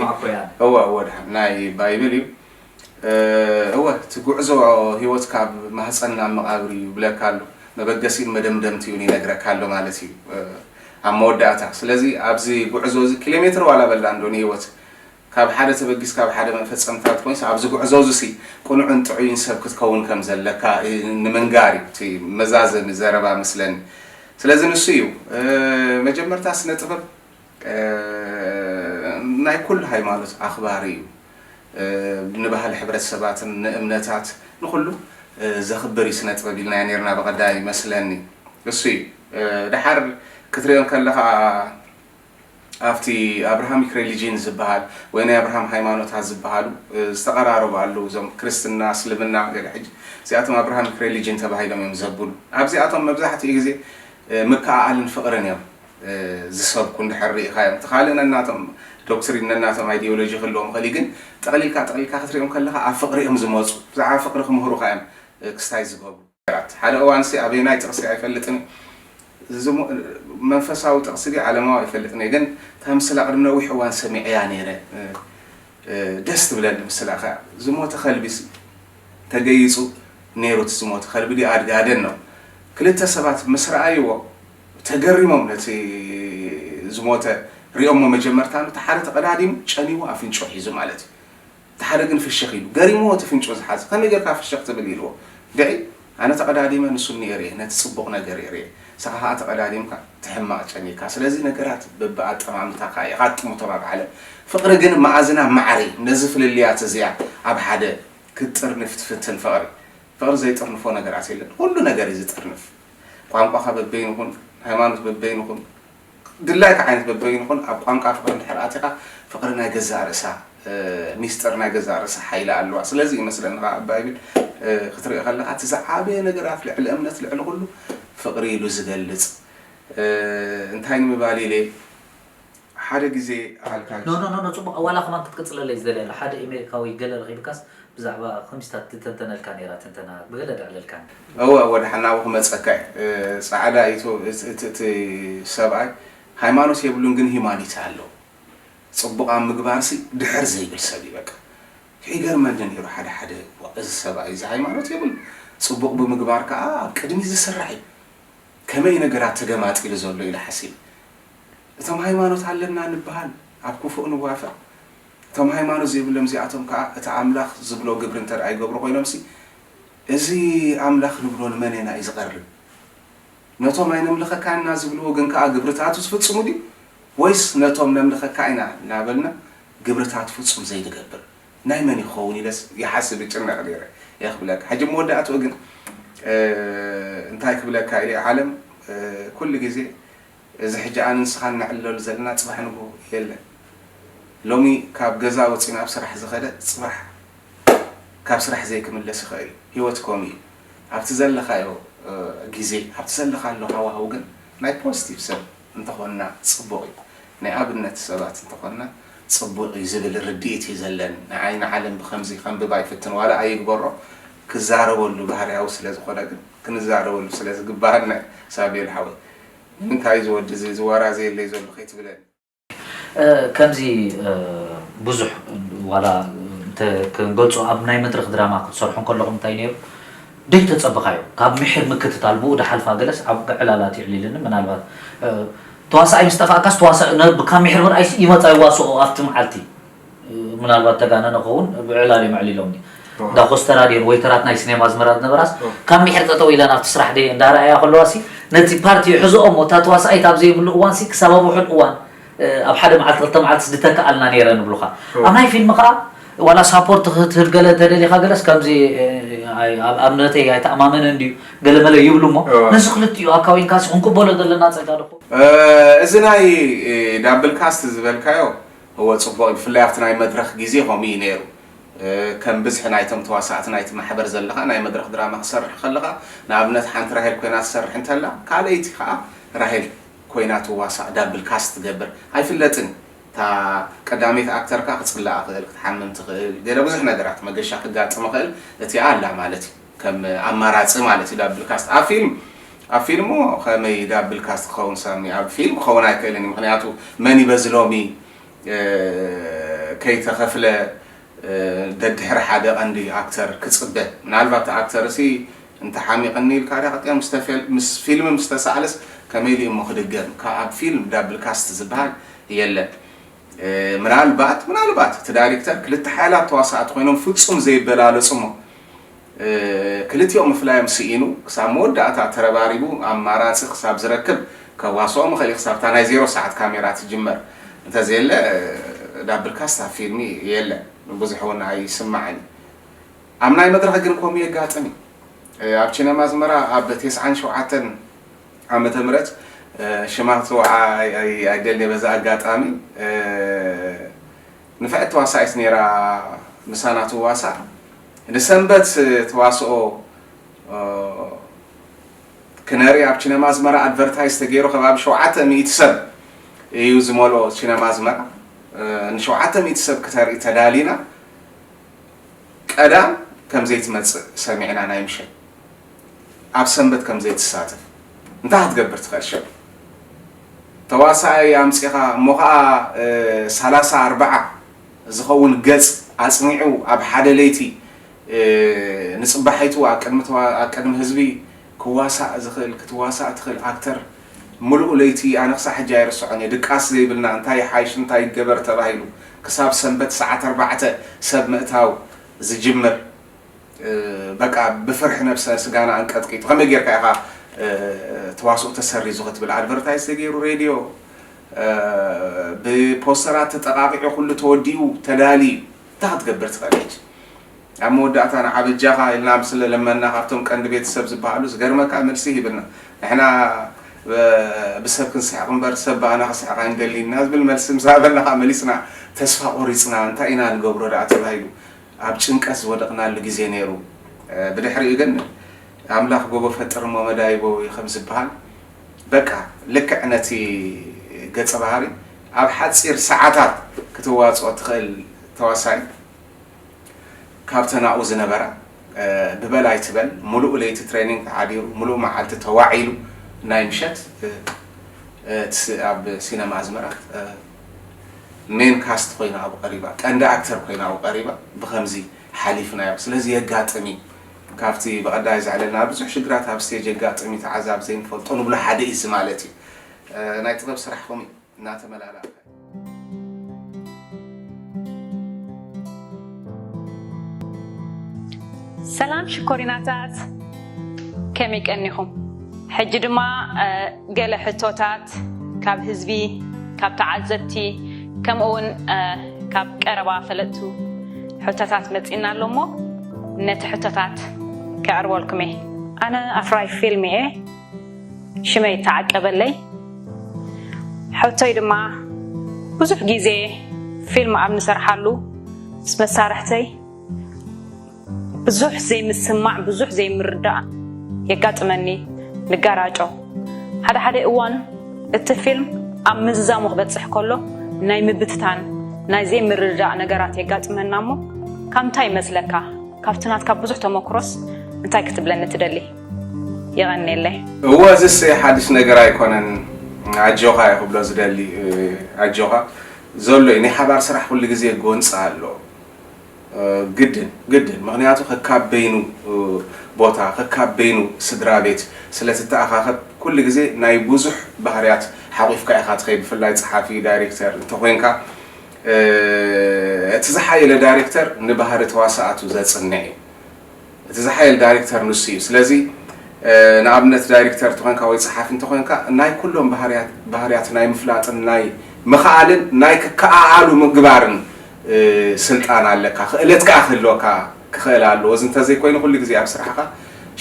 እወ እወ ናይ ባይብል እዩ እወ እቲ ጉዕዞ ህይወት ካብ ማህፀን ናብ መቓብር እዩ ይብለካ ኣሎ መበገሲን መደምደምትኡን ይነግረካ ኣሎ ማለት እዩ ኣብ መወዳእታ። ስለዚ ኣብዚ ጉዕዞ እዚ ኪሎ ሜትር ዋላ በላ እንዶ ንህይወት ካብ ሓደ ተበጊስ ካብ ሓደ መፈጸምታት ኮይንስ ኣብዚ ጉዕዞ እዚ ሲ ቅኑዕን ጥዑይን ሰብ ክትከውን ከም ዘለካ እ፣ ንምንጋር እዩ እቲ መዛዘሚ ዘረባ መስለኒ። ስለዚ ንሱ እዩ እ፣ መጀመርታ ስነ ጥበብ እ፣ ናይ ኩሉ ሃይማኖት ኣኽባሪ እዩ። እ፣ ንባህሊ ሕብረተሰባትን ንእምነታት ንኹሉ እ፣ ዘኽብር እዩ ስነ ጥበብ ኢልናዮ ነርና ብቐዳይ ይመስለኒ። እሱ እዩ እ፣ ደሓር ክትሪኦ ከለኻ ኣብቲ ኣብርሃሚክ ሬሊጂን ዝበሃል ወይ ናይ ኣብርሃም ሃይማኖታት ዝበሃሉ እ፣ ዝተቐራረቡ ኣለዉ። እዞም ክርስትና፣ እስልምና ገለ ሕጂ እዚኣቶም ኣብርሃሚክ ሬሊጂን ተባሂሎም እዮም ዘብሉ። ኣብዚኣቶም መብዛሕትኡ ግዜ እ፣ ምክእኣልን ፍቕርን እዮም እ፣ ዝሰብኩ እንድሕር ርኢኻዮም። እቲ ካልእ ነናቶም ዶክትሪን ነናቶም ኣይዲዮሎጂ ክህልዎም ይኽእል እዩ፣ ግን ጠቕሊልካ ጠቕሊልካ ክትሪኦም ከለኻ ኣብ ፍቕሪ እዮም ዝመፁ። ብዛዕባ ፍቕሪ ክምህሩኻ እዮም እ፣ ክስታይ ዝገብሩ። ሓደ እዋንሲ ኣበየናይ ጥቕሲ ኣይፈልጥን ዝሞ- መንፈሳዊ ጥቕሲ ድዩ ዓለማዊ ኣይፈልጥን እየ፣ ግን እታ ምስላ ቅድሚ ነዊሕ እዋን ሰሚዐያ ነይረ። እ፣ እ፣ ደስ ትብለኒ ምስላ ከ ዝሞተ ከልቢሲ ተገይጹ ነይሩ። እቲ ዝሞተ ከልቢ ድዩ ኣድጊ ኣደን ነው። ክልተ ሰባት ምስ ረኣይዎ ተገሪሞም ነቲ ዝሞተ ሪኦሞ መጀመርታ እቲ ሓደ ተቐዳዲሙ ጨኒዎ ኣፍንጭኡ ሒዙ ማለት እዩ። እቲ ሓደ ግን ፍሽኽ ኢሉ ገሪምዎ እቲ ፍንጭ ዝሓዘ። ከመይ ጌርካ ፍሽኽ ትብል ኢልዎ። ድዒ ኣነ ተቐዳዲመ ንሱ እኒኤ ርኤ፣ ነቲ ጽቡቕ ነገር እየ ርኤ። ንስኻ ከኣ ተቐዳዲምካ እቲ ሕማቕ ጨኒካ። ስለዚ ነገራት በብኣጠማምታኻ የቓጥሙ እቶም ኣብ ዓለም። ፍቕሪ ግን መኣዝና ማዕረ እዩ። ነዚ ፍልልያት እዚኣ ኣብ ሓደ ክትጥርንፍ ትፍትን ፍቕሪ። ፍቕሪ ዘይጥርንፎ ነገራት የለን። ኩሉ ነገር እዩ ዝጥርንፍ። ቋንቋኻ በበይኑ ኩን፣ ሃይማኖት በበይኑ ኩን፣ ድላይካ ዓይነት በበይኑ ኩን ኣብ ቋንቋ ፍቕሪ እንድሕር ኣቲኻ ፍቕሪ ናይ ገዛእ ርእሳ እ፣ ሚስጥር ናይ ገዛእ ርእሳ ሓይሊ ኣለዋ። ስለዚ ይመስለኒ ከዓ ኣብ ባይብል እ፣ ክትርኢ ከለኻ እቲ ዝዓበየ ነገራት ልዕሊ እምነት ልዕሊ ኩሉ ፍቕሪ ኢሉ ዝገልጽ እ፣ እንታይ ንምባል ኢለ ሓደ ግዜ ኣልካ ኖ ኖ ኖ ኖ፣ ጽቡቕ። ዋላ ከማን ክትቅጽለለይ ዝደልያ ኣሎ ሓደ ኤሜሪካዊ ገለ ረኺብካስ ብዛዕባ ከምሲታት ትተንተነልካ ነይራ ትንተና ብገለ ደዕለልካ። እወ እወ፣ ደሓን ናብኡ ክመጸካ እየ። እ፣ ጻዕዳ ኢቱ እቲ እቲ- እቲ ሰብኣይ ሃይማኖት የብሉን ግን ሂማኒቲ ኣለዎ። ጽቡቕ ኣብ ምግባርሲ ድሕር ዘይብል ሰብ እዩ በቃ። ይገርመኒ ነይሩ ሓደ ሓደ እዋ እዚ ሰብኣይ እዚ ሃይማኖት የብሉ ጽቡቕ ብምግባር ከኣ ኣብ ቅድሚ ዝስራሕ እዩ። ከመይ ነገራት ተገማጢሉ ዘሎ ኢለ ሓሲብ። እቶም ሃይማኖት ኣለና ንበሃል ኣብ ክፉእ ንዋፈር። እቶም ሃይማኖት ዘይብሎም እዚኣቶም ከኣ እቲ ኣምላኽ ዝብሎ ግብሪ እንተ ደኣ ይገብሩ ኮይኖምሲ እዚ ኣምላኽ ንብሎ ንመን ኢና እዩ ዝቐርብ? ነቶም ኣይነምልኸካን ኢና ዝብልዎ ግን ከኣ ግብርታቱ ዝፍጽሙ ድዩ? ወይስ ነቶም ነምልኸካ ኢና እናበልና ግብርታቱ ፍጹም ዘይንገብር? ናይ መን ይኸውን ኢለስ ይሓስብ ይጭነቕ ነይረ እየ ክብለካ። ሕጂ መወዳእትኡ ግን እ፣ እንታይ ክብለካ ኢለ ዓለም እ፣ ኩሉ ግዜ እዚ ሕጂ ኣነ ንስኻን ነዕልለሉ ዘለና ጽባሕ ንግሆ የለን። ሎሚ ካብ ገዛ ወጺኡ ናብ ስራሕ ዝኸደ ጽባሕ ካብ ስራሕ ዘይክምለስ ይኽእል እዩ። ህይወት ከምኡ እዩ። ኣብቲ ዘለኻዮ ግዜ ኣብቲ ዘለኻሉ ሃዋህው ግን ናይ ፖዚቲቭ ሰብ እንተኾንና ጽቡቕ እዩ። ናይ ኣብነት ሰባት እንተኾንና ጽቡቕ እዩ ዝብል ርድኢት እዩ ዘለኒ። ንዓይ ንዓለም ብኸምዚ ከንብባ ይፍትን ዋላ ኣይግበሮ ክዛረበሉ ባህርያዊ ስለ ዝኾነ ግን ክንዛረበሉ ስለ ዝግባኣና እዩ። ሳቤል ሓወይ ንምንታይ እዚ ወዲ እዚ ዝወራዘየለይ ዘሎ ከይትብለኒ። ከምዚ ብዙሕ ዋላ እንተ ክንገልጾ ኣብ ናይ መድረኽ ድራማ ክትሰርሑ እንከለኹም እንታይ ነይሩ ደይ ተጸበኻዮ ካብ ምሒር ምክትታል ብኡ ድሓልፋ ገለስ ኣብ ዕላላት ይዕሊልኒ ምናልባት ተዋሳኣይ ምስ ጠፋእካስ ተዋሳእ ካብ ምሒር ምርኣይሲ ይመጻ ይዋስኦ ኣብቲ መዓልቲ ምናልባት ተጋነነ ኸውን ብዕላል እዮም ኣዕሊሎምኒ እንዳ ኮስተራ ድየን ወይተራት ናይ ሲኔማ ዝመራ ዝነበራስ ካብ ምሒር ጠጠው ኢለን ኣብቲ ስራሕ ደየ እንዳረኣያ ከለዋሲ ነቲ ፓርቲ ይሕዝኦ እሞ እታ ተዋሳኣይት ኣብ ዘይብሉ እዋንሲ ክሳብ ኣብ ውሑድ እዋን ኣብ ሓደ መዓልቲ ክልተ መዓልቲ ዝድተካ ኣልና ነይረ ንብሉኻ ኣብ ናይ ፊልም ከዓ ዋላ ሳፖርት ክትህብ ገለ ተደሊኻ ገለስ ከምዚ ኣብ እምነተይ ኣይተኣማመንን ድዩ ገለመለ ይብሉ እሞ ነዚ ክልቲኡ ኣካዊንካሲ ክንቅበሎ ዘለና ፀጋ ዶ እዚ ናይ ዳብል ካስት ዝበልካዮ እወ ፅቡቕ እዩ ብፍላይ ኣብቲ ናይ መድረኽ ግዜ ከምኡ እዩ ነይሩ ከም ብዝሒ ናይቶም ተዋሳእቲ ናይቲ ማሕበር ዘለኻ ናይ መድረኽ ድራማ ክሰርሕ ከለኻ ንኣብነት ሓንቲ ራሄል ኮይና ትሰርሕ እንተላ ካልኣይቲ ከዓ ራሄል ኮይና ትዋሳእ ዳብል ካስት ትገብር ኣይፍለጥን እታ ቀዳመይቲ ኣክተርካ ክፅላእ ክእል ክትሓምም ትኽእል ገለ ብዙሕ ነገራት መገሻ ክጋጥም ክእል እቲኣ ኣላ ማለት እዩ ከም ኣማራፂ ማለት እዩ ዳብል ካስት ኣብ ፊልም ኣብ ፊልም ከመይ ዳብል ካስት ክኸውን ሳሚ ኣብ ፊልም ክኸውን ኣይክእልን እዩ ምክንያቱ መን ይበዚ ሎሚ ከይተኸፍለ ደድሕሪ ሓደ ቀንዲ ኣክተር ክፅበ ምናልባት ኣክተር ሲ እንተ ሓሚቕኒ ኢልካ ዲያ ቀጢያ ምስ ፊልም ምስ ተሳእለስ ከመይ ኢሉ እሞ ክድገም? ካብ ኣብ ፊልም ዳብል ካስት ዝበሃል የለን። ምናልባት ምናልባት እቲ ዳይሬክተር ክልተ ሓያላት ተዋሳእቲ ኮይኖም ፍጹም ዘይበላለጹ እሞ ክልቲኦም ምፍላዮም ስኢኑ ክሳብ መወዳእታ ተረባሪቡ ኣማራጺ ክሳብ ዝረክብ ከዋስኦም ይኽእል እዩ። ክሳብታ ናይ ዜሮ ሰዓት ካሜራ ትጅመር እንተዘየለ ዳብል ካስት ኣብ ፊልሚ የለን። ብዙሕ እውን ኣይስማዕን እዩ። ኣብ ናይ መድረኽ ግን ከምኡ የጋጥም እዩ። ኣብ ቺነማ ኣዝመራ ኣብ ተስዓን ሸውዓተን ዓመተ ምህረት ሽማ ክትፅዋዓ ኣይደልን በዛ ኣጋጣሚ ንፍዕቲ ተዋሳኢት ነይራ ምሳና ትዋሳእ ንሰንበት ተዋስኦ ክነርኢ ኣብ ቺነማ ኣዝመራ ኣድቨርታይዝ ተገይሩ ከባቢ ሸውዓተ ሚእቲ ሰብ እዩ ዝመልኦ ቺነማ ኣዝመራ ንሸውዓተ ሚእቲ ሰብ ክተርኢ ተዳሊና ቀዳም ከም ዘይትመፅእ ሰሚዕና ናይ ምሸት ኣብ ሰንበት ከም ዘይትሳተፍ እንታይ ክትገብር ትኽእል ሸብ ተዋሳኣይ ኣምፂኻ እሞ ከዓ ሰላሳ ኣርባዓ ዝኸውን ገፅ ኣፅኒዑ ኣብ ሓደ ለይቲ ንፅባሒቱ ኣብ ቅድሚ ህዝቢ ክዋሳእ ዝኽእል ክትዋሳእ ትኽእል ኣክተር ምሉእ ለይቲ ኣነ ክሳዕ ሕጂ ኣይርስዖን እየ ድቃስ ዘይብልና እንታይ ይሓይሽ እንታይ ይገበር ተባሂሉ ክሳብ ሰንበት ሰዓት ኣርባዕተ ሰብ ምእታው ዝጅምር በቃ ብፍርሒ ነብሰ ስጋና ኣንቀጥቂጡ ከመይ ጌርካ ኢኻ ተዋስኦ ተሰሪዙ ክትብል ኣድቨርታይዝ ተገይሩ ሬድዮ ብፖስተራት ተጠቃቂዑ ኩሉ ተወዲኡ ተዳልዩ እንታይ ክትገብር ትኽእል ሕጂ ኣብ መወዳእታ ንዓ በጃኻ ኢልና ምስ ለመና ካብቶም ቀንዲ ቤተሰብ ዝበሃሉ ዝገርመካ መልሲ ሂብና ንሕና ብሰብ ክንስሕቕ እምበር ሰብ ብኣና ክስሕቕ ኣይንደሊ ኢና ዝብል መልሲ ምስ ሃበና ከዓ መሊስና ተስፋ ቆሪፅና እንታይ ኢና ንገብሮ ደኣ ተባሂሉ ኣብ ጭንቀት ዝወደቕናሉ ግዜ ነይሩ ብድሕሪኡ ግን ኣምላኽ ጎቦ ፈጥር እሞ መዳይቦ እዩ ከም ዝበሃል በቃ ልክዕ ነቲ ገፀ ባህሪ ኣብ ሓፂር ሰዓታት ክትዋፅኦ ትኽእል ተዋሳይ ካብተን ኣብኡ ዝነበራ ብበል ኣይትበል ሙሉእ ለይቲ ትሬኒንግ ተሓዲሩ ሙሉእ መዓልቲ ተዋዒሉ ናይ ምሸት ኣብ ሲነማ ኣዝመራ ሜን ካስት ኮይና ኣብኡ ቀሪባ ቀንዲ ኣክተር ኮይና ኣብኡ ቀሪባ ብከምዚ ሓሊፍናዮ ስለዚ የጋጥም እዩ ካብቲ ብቐዳይ ዘዕለልና ብዙሕ ሽግራት ኣብ ስቴጅ የጋጥም እዩ ተዓዛቢ ዘይንፈልጦ ንብሎ ሓደ እዩ እዚ ማለት እዩ ናይ ጥበብ ስራሕ ከምኡ እዩ እናተመላላእካ ሰላም ሽኮሪናታት ከመይ ቀኒኹም ሕጂ ድማ ገለ ሕቶታት ካብ ህዝቢ ካብ ተዓዘብቲ ከምኡ እውን ካብ ቀረባ ፈለጥቱ ሕቶታት መፂና ኣሎ እሞ ነቲ ሕቶታት ከዕርበልኩም እየ ኣነ ኣፍራይ ፊልም እየ ሽመይ ተዓቀበለይ ሕቶይ ድማ ብዙሕ ግዜ ፊልም ኣብ ንሰርሓሉ ምስ መሳርሕተይ ብዙሕ ዘይምስማዕ ብዙሕ ዘይምርዳእ የጋጥመኒ ንጋራጮ ሓደ ሓደ እዋን እቲ ፊልም ኣብ ምዝዛሙ ክበፅሕ ከሎ ናይ ምብትታን ናይ ዘይምርዳእ ነገራት የጋጥመና እሞ ካብ እንታይ ይመስለካ ካብቲ ናትካ ብዙሕ ተመክሮስ እንታይ ክትብለኒ ትደሊ የቐንየለይ እወ እዝስ ሓድሽ ነገር ኣይኮነን ኣጆኻ እየ ክብሎ ዝደሊ ኣጆኻ ዘሎ እዩ ናይ ሓባር ስራሕ ኩሉ ግዜ ጎንፂ ኣሎ ግድን ግድን ምክንያቱ ከካብ በይኑ ቦታ ከካብ በይኑ ስድራ ቤት ስለትተኣኻኸብ ኩሉ ግዜ ናይ ብዙሕ ባህርያት ሓቂፍካ ኢኻ ትኸይ ብፍላይ ፀሓፊ ዳይሬክተር እንተኮይንካ እቲ ዝሓየለ ዳይሬክተር ንባህሪ ተዋሳእቱ ዘፅንዕ እዩ እቲ ዝሓየል ዳይሬክተር ንሱ እዩ ስለዚ ንኣብነት ዳይሬክተር እንተኮንካ ወይ ፀሓፊ እንተኮንካ ናይ ኩሎም ባህርያት ናይ ምፍላጥን ናይ ምኽኣልን ናይ ክከኣኣሉ ምግባርን ስልጣን ኣለካ ክእለት ከዓ ክህልወካ ክኽእል ኣለዎ እዚ እንተዘይኮይኑ ኩሉ ግዜ ኣብ ስራሕካ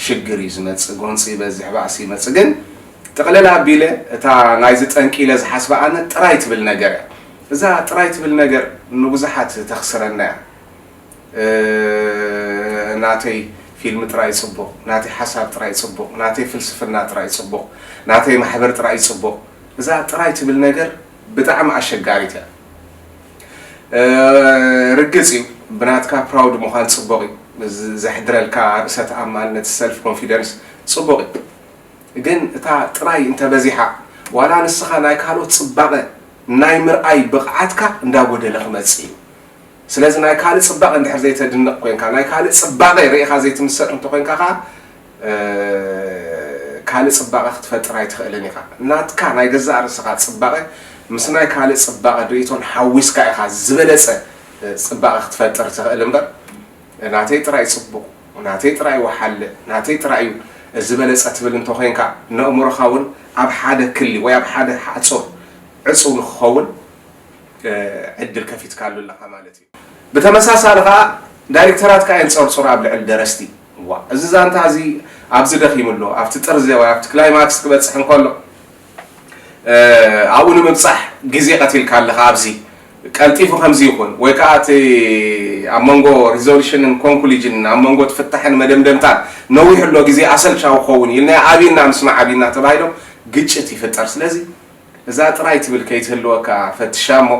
ሽግር እዩ ዝመፅእ ጎንፂ ይበዝሕ ባእሲ ይመፅእ ግን ጥቕልል ኣቢለ እታ ናይዚ ጠንቂ ኢለ ዝሓስባ ኣነ ጥራይ ትብል ነገር እያ እዛ ጥራይ ትብል ነገር ንብዙሓት ተኽስረና እያ ናተይ ፊልም ጥራይ ፅቡቕ ናተይ ሓሳብ ጥራይ ፅቡቕ ናተይ ፍልስፍና ጥራይ ፅቡቕ ናተይ ማሕበር ጥራይ ፅቡቕ እዛ ጥራይ ትብል ነገር ብጣዕሚ ኣሸጋሪት እያ ርግፅ እዩ ብናትካ ፕራውድ ምዃን ፅቡቕ እዩ ዘሕድረልካ ርእሰ ተኣማንነት ሰልፍ ኮንፊደንስ ፅቡቕ እዩ ግን እታ ጥራይ እንተበዚሓ ዋላ ንስኻ ናይ ካልኦት ፅባቐ ናይ ምርኣይ ብቕዓትካ እንዳጎደለ ክመፅእ እዩ ስለዚ ናይ ካልእ ፅባቐ እንድሕር ዘይተድንቕ ኮይንካ ናይ ካልእ ፅባቐ ርኢኻ ዘይትምሰጥ እንተኮይንካ ከዓ ካልእ ጽባቐ ክትፈጥር ኣይትኽእልን ኢኻ። ናትካ ናይ ገዛእ ርእስኻ ጽባቐ ምስ ናይ ካልእ ጽባቐ ርእይቶን ሓዊስካ ኢኻ ዝበለጸ ጽባቐ ክትፈጥር ትኽእል እምበር፣ ናተይ ጥራይ ጽቡቕ፣ ናተይ ጥራይ ወሓለ፣ ናተይ ጥራይ እዩ ዝበለጸ ትብል እንተኾይንካ፣ ነእምሮኻ እውን ኣብ ሓደ ክሊ ወይ ኣብ ሓደ ሓጹር ዕጹው ንክኸውን ዕድል ከፊትካሉ ኣለኻ ማለት እዩ። ብተመሳሳሊ ከዓ ዳይሬክተራት ከዓ የንፀርፅሩ ኣብ ልዕሊ ደረስቲ። ዋ፣ እዚ ዛንታ እዚ ኣብዚ ደኺሙ ኣሎ፣ ኣብቲ ጥርዚ ወይ ኣብቲ ክላይማክስ ክበፅሕ እንከሎ ኣብኡ ንምብፃሕ ግዜ ቀቲልካ ኣለኻ። ኣብዚ ቀልጢፉ ከምዚ ይኹን ወይ ከዓ እቲ ኣብ መንጎ ሪዞሉሽንን ኮንክሉጅንን ኣብ መንጎ ትፍታሕን መደምደምታን ነዊሕ ኣሎ ግዜ ኣሰልቻዊ ክኸውን ኢልና ኣብና ምስማዕ ኣብና ተባሂሎም ግጭት ይፍጠር። ስለዚ እዛ ጥራይ ትብል ከይትህልወካ ፈትሻ እሞ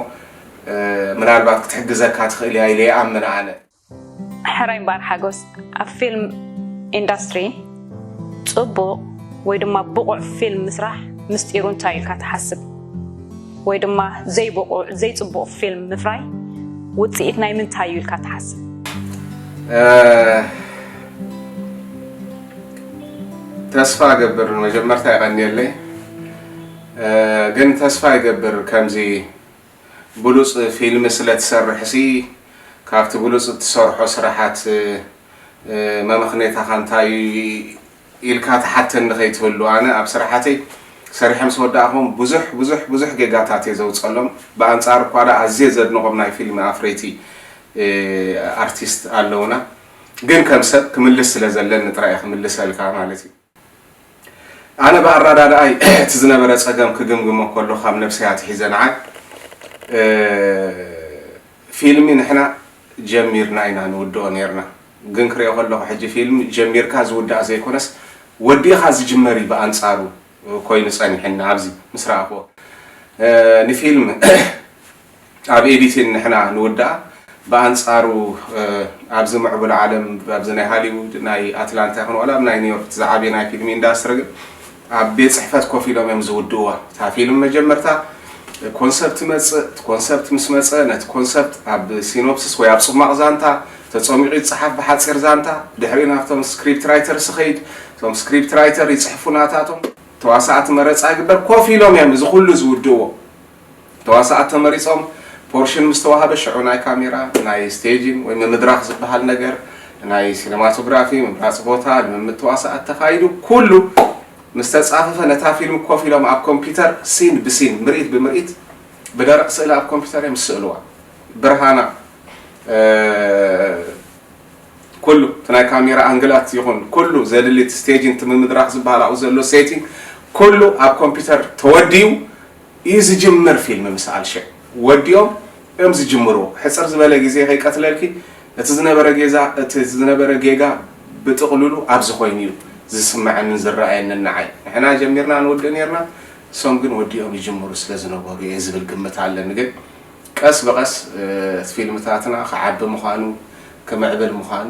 ምናልባት ክትሕግዘካ ትኽእል እያ ኢለ ይኣምን ኣነ። ሕራይ እምበኣር ሓጎስ፣ ኣብ ፊልም ኢንዳስትሪ ጽቡቕ ወይ ድማ ብቑዕ ፊልም ምስራሕ ምስጢሩ እንታይ እዩ ኢልካ ትሓስብ? ወይ ድማ ዘይብቑዕ ዘይጽቡቕ ፊልም ምፍራይ ውጽኢት ናይ ምንታይ እዩ ኢልካ ትሓስብ? ተስፋ እገብር፣ መጀመርታ የቐንየለይ። ግን ተስፋ ይገብር ከምዚ ብሉጽ ፊልም ስለ ትሰርሕሲ ካብቲ ብሉጽ እትሰርሖ ስራሓት መመኽኔታኻ እንታይ እዩ ኢልካ ትሓተኒ ከይትህሉ። ኣነ ኣብ ስራሓተይ ሰሪሐ ምስ ወዳእኹም ብዙሕ ብዙሕ ብዙሕ ጌጋታት እየ ዘውፀሎም። ብኣንጻር እኳ ደኣ ኣዝየ ዘድንቖም ናይ ፊልም ኣፍረይቲ ኣርቲስት ኣለውና፣ ግን ከም ሰብ ክምልስ ስለ ዘለኒ ጥራይ እየ ክምልሰልካ ማለት እዩ። ኣነ ብኣረዳድኣይ እቲ ዝነበረ ጸገም ክግምግሞ ከሎ ካብ ነብሰይ ኣትሒዘ ንዓይ ፊልሚ ንሕና ጀሚርና ኢና ንውድኦ ኔርና። ግን ክሪኦ ከለኹ ሕጂ ፊልም ጀሚርካ ዝውዳእ ዘይኮነስ ወዲእኻ ዝጅመር እዩ ብኣንጻሩ ኮይኑ ጸኒሕና ኣብዚ ምስ ረኣኽዎ ንፊልም ኣብ ኤዲቲን ንሕና ንውድኣ ብኣንጻሩ ኣብዚ ምዕቡል ዓለም ኣብዚ ናይ ሃሊውድ ናይ ኣትላንታ ይኹን ዋላ ኣብ ናይ ኒውዮርክ እቲ ዝዓበየ ናይ ፊልም ኢንዳስትሪ ግን ኣብ ቤት ጽሕፈት ኮፍ ኢሎም እዮም ዝውድእዋ። እታ ፊልም መጀመርታ ኮንሰፕት ትመጽእ፣ እቲ ኮንሰፕት ምስ መጸ ነቲ ኮንሰፕት ኣብ ሲኖፕስስ ወይ ኣብ ጽማቕ ዛንታ ተጸሚቑ ይጸሓፍ ብሓጺር ዛንታ፣ ድሕሪኡ ናብቶም ስክሪፕት ራይተርስ ይኸይድ፣ እቶም ስክሪፕት ራይተር ይጽሕፉ ናታቶም፣ ተዋሳእቲ መረጻ ይግበር፣ ኮፍ ኢሎም እዮም እዚ ኩሉ ዝውድእዎ። ተዋሳእቲ ተመሪጾም ፖርሽን ምስ ተዋህበ ሽዑ ናይ ካሜራ ናይ ስቴጂን ወይ ምምድራኽ ዝበሃል ነገር ናይ ሲነማቶግራፊ ምምራጽ ቦታ ልምምድ ተዋሳእቲ ተኻይዱ ኩሉ ምስ ተጻፈፈ ነታ ፊልም ኮፍ ኢሎም ኣብ ኮምፒውተር ሲን ብሲን ምርኢት ብምርኢት ብደረቕ ስእሊ ኣብ ኮምፒውተር እዮም ዝስእልዋ። ብርሃና ኩሉ እቲ ናይ ካሜራ ኣንግላት ይኹን ኩሉ ዘድሊ እቲ ስቴጅን እቲ ምምድራኽ ዝበሃል ኣብኡ ዘሎ ሴቲንግ ኩሉ ኣብ ኮምፒውተር ተወዲኡ እዩ ዝጅምር ፊልም ምስ ኣልሸ ወዲኦም እዮም ዝጅምርዎ። ሕፅር ዝበለ ግዜ ከይቀትለልኪ እቲ ዝነበረ ጌዛ እቲ ዝነበረ ጌጋ ብጥቕልሉ ኣብዚ ኮይኑ እዩ ዝስምዐንን ዝረኣየንን ንዓይ። ንሕና ጀሚርና ንውድእ ኔርና እሶም ግን ወዲኦም ይጅምሩ ስለ ዝነበሩ እየ ዝብል ግምት ኣለኒ። ግን ቀስ ብቐስ እቲ ፊልምታትና ክዓቢ ምዃኑ ክምዕብል ምዃኑ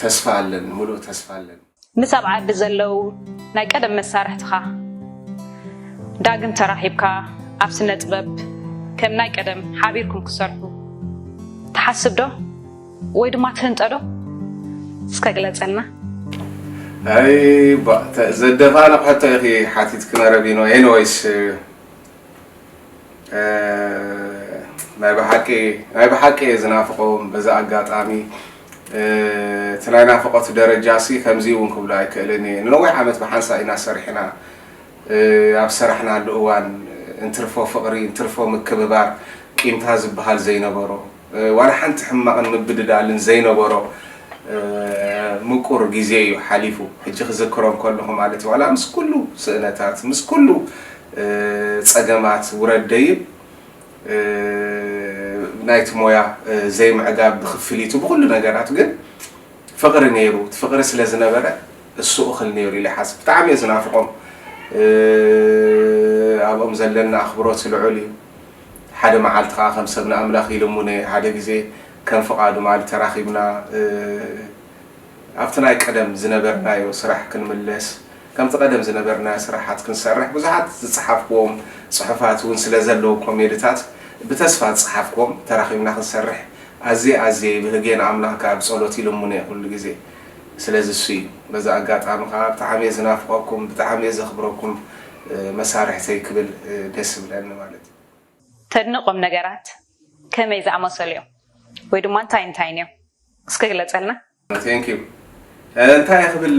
ተስፋ ኣለኒ፣ ሙሉእ ተስፋ ኣለኒ። ምስ ኣብ ዓዲ ዘለዉ ናይ ቀደም መሳርሕትኻ ዳግም ተራኺብካ ኣብ ስነ ጥበብ ከም ናይ ቀደም ሓቢርኩም ክሰርሑ ትሓስብ ዶ ወይ ድማ ትህንጠ ዶ? እስከ ግለጸልና። ኣይ ዘደፋንቕ ሕቶ ኢኺ ሓቲትኪ መረቢኖ። ኤኒወይስ ናይ ብሓቂ ናይ ብሓቂ እየ ዝናፍቖም። በዚ ኣጋጣሚ እቲ ናይ ናፍቖት ደረጃ ሲ ከምዚ እውን ክብሎ ኣይክእልን እየ። ንነዊሕ ዓመት ብሓንሳእ ኢና ሰሪሕና። ኣብ ዝሰራሕናሉ እዋን እንትርፎ ፍቕሪ፣ እንትርፎ ምክብባር፣ ቂምታ ዝበሃል ዘይነበሮ፣ ዋላ ሓንቲ ሕማቕን ምብድዳልን ዘይነበሮ ምቁር ግዜ እዩ ሓሊፉ። ሕጂ ክዝክሮ እንከለኹ ማለት እዩ። ዋላ ምስ ኩሉ ስእነታት፣ ምስ ኩሉ ጸገማት ውረድ ደይብ ናይቲ ሞያ ዘይምዕጋብ ብኽፍሊቱ ብኹሉ ነገራቱ ግን ፍቕሪ ነይሩ። እቲ ፍቕሪ ስለ ዝነበረ እሱ እኽል ነይሩ ኢለ ይሓስብ። ብጣዕሚ እየ ዝናፍቖም። ኣብኦም ዘለና ኣኽብሮት ልዑል እዩ። ሓደ መዓልቲ ከዓ ከም ሰብ ንኣምላኽ ይልሙነ ሓደ ግዜ ከም ፍቓዱ ማለት ተራኺብና ኣብቲ ናይ ቀደም ዝነበርናዮ ስራሕ ክንምለስ፣ ከምቲ ቀደም ዝነበርናዮ ስራሓት ክንሰርሕ ብዙሓት ዝጸሓፍክዎም ጽሑፋት እውን ስለ ዘለዉ ኮሜድታት ብተስፋ ዝጸሓፍክዎም ተራኺብና ክንሰርሕ ኣዝየ ኣዝየ ይብህግየ ንኣምላኽ ከዓ ብጸሎት ይልሙነ ኩሉ ግዜ። ስለዚ እሱ እዩ። በዚ ኣጋጣሚ ከዓ ብጣዕሚ እየ ዝናፍቐኩም፣ ብጣዕሚ እየ ዘኽብረኩም መሳርሕተይ ክብል ደስ ይብለኒ ማለት እዩ። ተድንቖም ነገራት ከመይ ዝኣመሰሉ እዮም? ወይ ድማ እንታይ እንታይን እዮም? እስኪ ግለፀልና። Thank you። እንታይ ክብል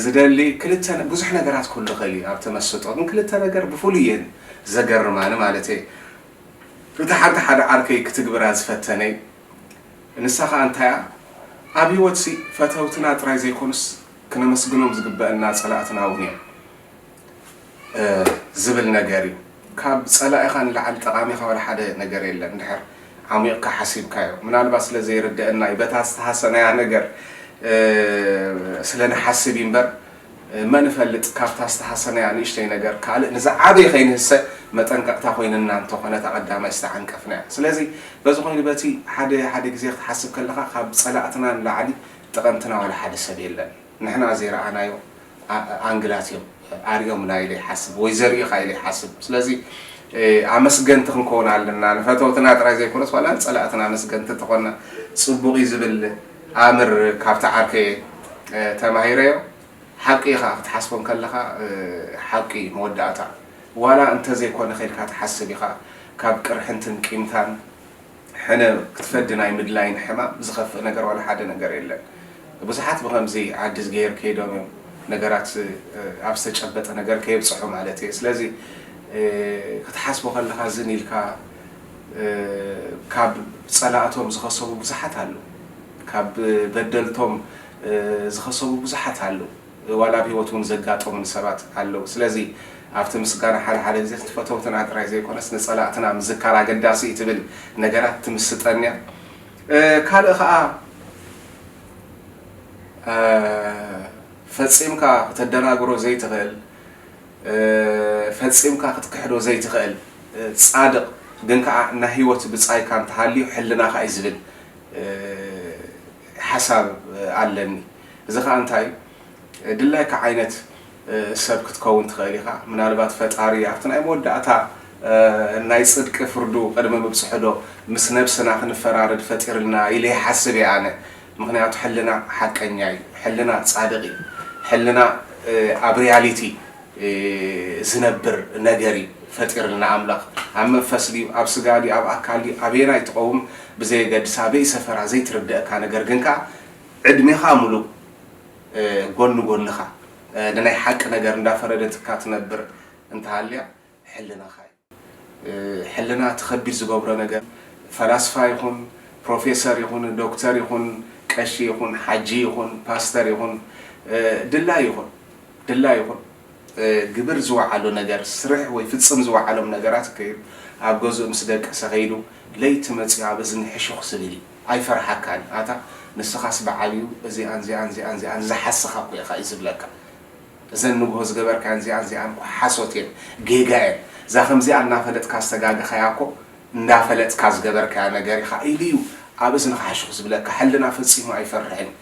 ዝደሊ ክልተ ብዙሕ ነገራት ክህሉ ይኽእል እዩ ኣብ ተመስጦ፣ ግን ክልተ ነገር ብፍሉይ እየን ዘገርማኒ ማለት እየ። እቲ ሓንቲ ሓደ ዓርከይ ክትግብራ ዝፈተነይ ንሳ ከዓ እንታይ እያ፣ ኣብ ህይወትሲ ፈተውትና ጥራይ ዘይኮኑስ ክነመስግኖም ዝግበአና ፀላእትና እውን እዮም ዝብል ነገር እዩ። ካብ ፀላኢኻ ንላዕሊ ጠቓሚኻ ዋላ ሓደ ነገር የለን። እንድሕር ዓሚቕካ ሓሲብካዮ፣ ምናልባት ስለ ዘይርደአና እዩ፣ በታ ዝተሃሰናያ ነገር ስለ ንሓስብ እዩ እምበር፣ መን እፈልጥ ካብታ ዝተሃሰናያ ንእሽተይ ነገር ካልእ ንዝዓበየ ከይንህሰ መጠንቀቕታ ኮይንና እንተኾነ እታ ቀዳማይ ዝተዓንቀፍናያ። ስለዚ በዚ ኮይኑ በቲ ሓደ ሓደ ግዜ ክትሓስብ ከለኻ ካብ ፀላእትና ንላዕሊ ጠቐምትና ዋላ ሓደ ሰብ የለን። ንሕና ዘይረኣናዮ ኣንግላት እዮም ኣሪኦምና ኢለ ይሓስብ ወይ ዘሪኡኻ ኢለ ይሓስብ። ስለዚ ኣመስገንቲ ክንከውን ኣለና ንፈተውትና ጥራይ ዘይኮነስ ዋላ ንፀላእትና ኣመስገንቲ እንተኾንና ፅቡቕ እዩ ዝብል ኣምር ካብቲ ዓርከየ ተማሂረዮ። ሓቂ ኢኻ ክትሓስቦ እንከለኻ ሓቂ መወዳእታ ዋላ እንተዘይኮነ ከልካ ትሓስብ ኢኻ። ካብ ቅርሕንትን ቂምታን ሕነ ክትፈዲ ናይ ምድላይን ሕማም ዝኸፍእ ነገር ዋላ ሓደ ነገር የለን። ብዙሓት ብኸምዚ ዓዲ ዝገየር ከይዶም እዮም ነገራት ኣብ ዝተጨበጠ ነገር ከየብፅሑ ማለት እየ። ስለዚ ክትሓስቦ ከለኻ ዝን ኢልካ ካብ ፀላእቶም ዝኸሰቡ ብዙሓት ኣለዉ። ካብ በደልቶም ዝኸሰቡ ብዙሓት ኣለዉ። ዋላ ኣብ ህይወት እውን ዘጋጠሙን ሰባት ኣለዉ። ስለዚ ኣብቲ ምስጋና ሓደ ሓደ ግዜ ንፈተውትና ጥራይ ዘይኮነስ ንፀላእትና ምዝካር ኣገዳሲ እዩ ትብል ነገራት ትምስጠን እያ። ካልእ ከዓ ፈፂምካ ክተደናግሮ ዘይትኽእል ፈፂምካ ክትክሕዶ ዘይትኽእል ፃድቕ ግን ከዓ ናይ ህይወት ብፃይካ እንተሃልዩ ሕልናኻ እዩ ዝብል ሓሳብ ኣለኒ። እዚ ከዓ እንታይ ድላይካ ዓይነት ሰብ ክትከውን ትኽእል ኢኻ። ምናልባት ፈጣሪ ኣብቲ ናይ መወዳእታ ናይ ፅድቂ ፍርዱ ቅድሚ ምብፅሑ ዶ ምስ ነብስና ክንፈራረድ ፈጢርልና ኢለ ይሓስብ እየ ኣነ። ምኽንያቱ ሕልና ሓቀኛ እዩ፣ ሕልና ፃድቕ እዩ፣ ሕልና ኣብ ሪያሊቲ ዝነብር ነገር እዩ ፈጢርልና ኣምላኽ። ኣብ መንፈስ ድዩ ኣብ ስጋ ድዩ ኣብ ኣካል ድዩ ኣበየናይ ትቐውም ብዘየገድስ ኣበይ ሰፈራ ዘይትርደእካ ነገር ግን ከዓ ዕድሜኻ ሙሉእ ጎኒ ጎንኻ ንናይ ሓቂ ነገር እንዳፈረደትካ ትነብር እንተሃልያ ሕልናኻ እዩ። ሕልና እቲ ከቢድ ዝገብሮ ነገር ፈላስፋ ይኹን ፕሮፌሰር ይኹን ዶክተር ይኹን ቀሺ ይኹን ሓጂ ይኹን ፓስተር ይኹን ድላይ ይኹን ድላይ ይኹን ግብር ዝወዓሎ ነገር ስርሕ ወይ ፍፅም ዝወዓሎም ነገራት ከይዱ ኣብ ገዝኡ ምስ ደቀሰ ከይዱ ለይቲ መፅኡ ኣብ እዝኒ ሕሹኽ ዝብል እዩ። ኣይፈርሓካን እዩ። ኣታ ንስኻስ ብዓብዩ እዚኣን እዚኣን እዚኣን እዚኣን ዝሓስኻ እኮ ኢኻ እዩ ዝብለካ። እዘን ንግሆ ዝገበርካን እዚኣን እዚኣን እኮ ሓሶት እየን፣ ጌጋ እየን። እዛ ከምዚኣ እናፈለጥካ ዝተጋገኻያ እኮ እንዳፈለጥካ ዝገበርካያ ነገር ኢኻ ኢሉ እዩ ኣብ እዝንኻ ሕሹኽ ዝብለካ። ሕልና ፈጺሙ ኣይፈርሕን እዩ።